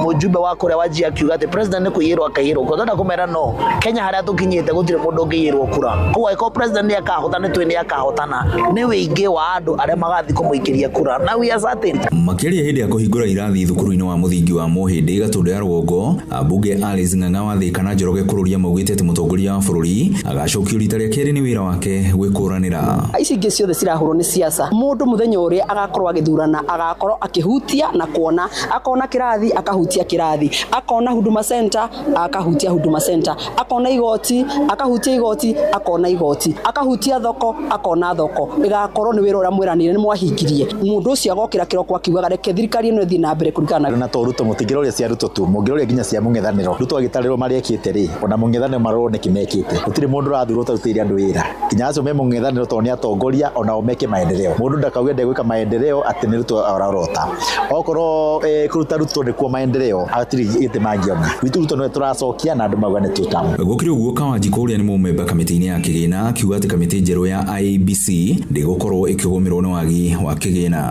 mũjumbe wa kũrĩa Wajir akiuga atĩ president nĩ kũiyĩrwo akaiyĩrwo kura. Tũrenda kũmera no Kenya harĩa tũkinyĩte gũtirĩ mũndũ ũngĩiyĩrwo kura. Koguo angĩkorwo president nĩ akahotana, nĩ tũĩ nĩ akahotana, nĩ wĩingĩ wa andũ arĩa magathiĩ kũmũikĩria kura, na we are certain. Makĩaria hĩndĩ ya kũhingũra irathi thukuru-inĩ wa mũthingi wa Mũhĩndĩ Gatũndũ ya Rũgongo, ambunge Alice Ng'ang'a wa Thika na Njoroge Kũrũria maugĩte atĩ mũtongoria wa bũrũri agacokio rita rĩa kerĩ nĩ wĩra wake gwĩkũranĩra. Ici ingĩ ciothe cirahũrwo nĩ siasa. Mũndũ mũthenya ũrĩa agakorwo agĩthurana agakorwo akĩhutia na kuona, akona kĩrathi akahutia kĩrathi, akona Huduma Center akahutia Huduma Center, akona igoti akahutia igoti, akona igoti, akahutia thoko akona thoko. Ĩgakorwo nĩ wĩra ũrĩa mwĩranĩire nĩ mwahingirie. Mũndũ ũcio agokĩra kĩroko akiugaga reke thirikari ĩno ĩthiĩ na mbere kũringana na to Ruto, mũtingĩroria cia Ruto tu, mũngĩroria nginya cia mũng'ethanĩro. Ruto agĩtarĩrwo marĩa ekĩte rĩ, ona mũng'ethanĩro marorwo nĩkĩ mekĩte. Gũtirĩ mũndũ ũrathurwo ũtarutĩire andũ wĩra, nginya acio me mũng'ethanĩro tondũ nĩ atongoria onao meke maendeleo. Mũndũ ndakauge ndegwĩka maendeleo atĩ nĩ Ruto ararota. Okorwo kũruta Ruto nĩkuo maendeleo, hatirĩ gĩtĩ mangĩona. Gwitũ Ruto nĩwe tũracokia na andũ mauga nĩ tutamu. Gũkĩrĩ ũguo, Kawanjikũ ũrĩa nĩ mũmemba kamĩtĩ-inĩ ya kĩgĩna akiuga atĩ kamĩtĩ njerũ ya IEBC ndĩgũkorwo ĩkĩgũmĩrwo nĩ wagi wa kĩgĩna.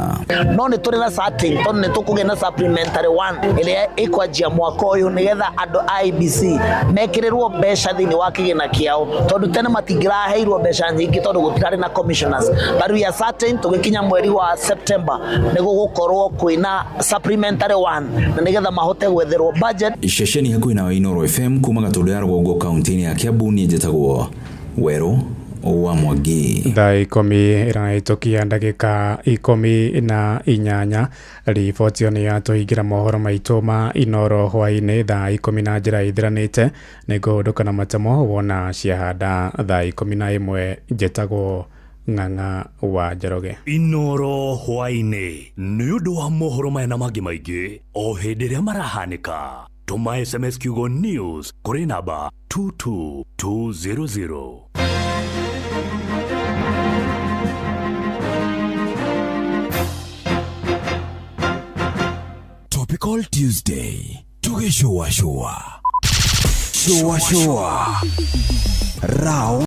No nĩ tũrĩ na certain tondũ nĩ tũkũgĩa na supplementary one ĩrĩa ĩkwanjia mwaka ũyũ, nĩgetha andũ a IEBC mekĩrĩrwo mbeca thĩinĩ wa kĩgĩna kĩao, tondũ tene matingĩraheirwo mbeca nyingĩ tondũ gũtirarĩ na commissioners. But we are certain tũgĩkinya mweri wa September nĩ gũgũkorwo kwĩna supplementary one, na nĩgetha mahote gwetherwo budget. Ceceni hakuhĩ na Inooro FM kuma Gatũndũ ya Rũgongo kaunti-inĩ ya Kiambu, niĩ njĩtagwo Werũ wa Mwangi. Thaa 10 ĩrahĩtũkia ndagĩka 18. Riboti ĩyo nĩ yatũhingĩra mohoro maitũ ma Inooro hwaĩ-inĩ thaa 10 na njĩra ĩthiranĩte. Nĩngũhũndũka na matemo wona ciahanda thaa 11. Njĩtagwo Ng'ang'a wa Njoroge. Inooro hwaĩ-inĩ nĩ ũndũ wa mohoro maya na mangĩ maingĩ o hĩndĩ ĩrĩa marahanĩka. Tũma SMS kiugo news kũrĩ namba 22200. Topical Tuesday tugĩcũa shũa shũa shũa round.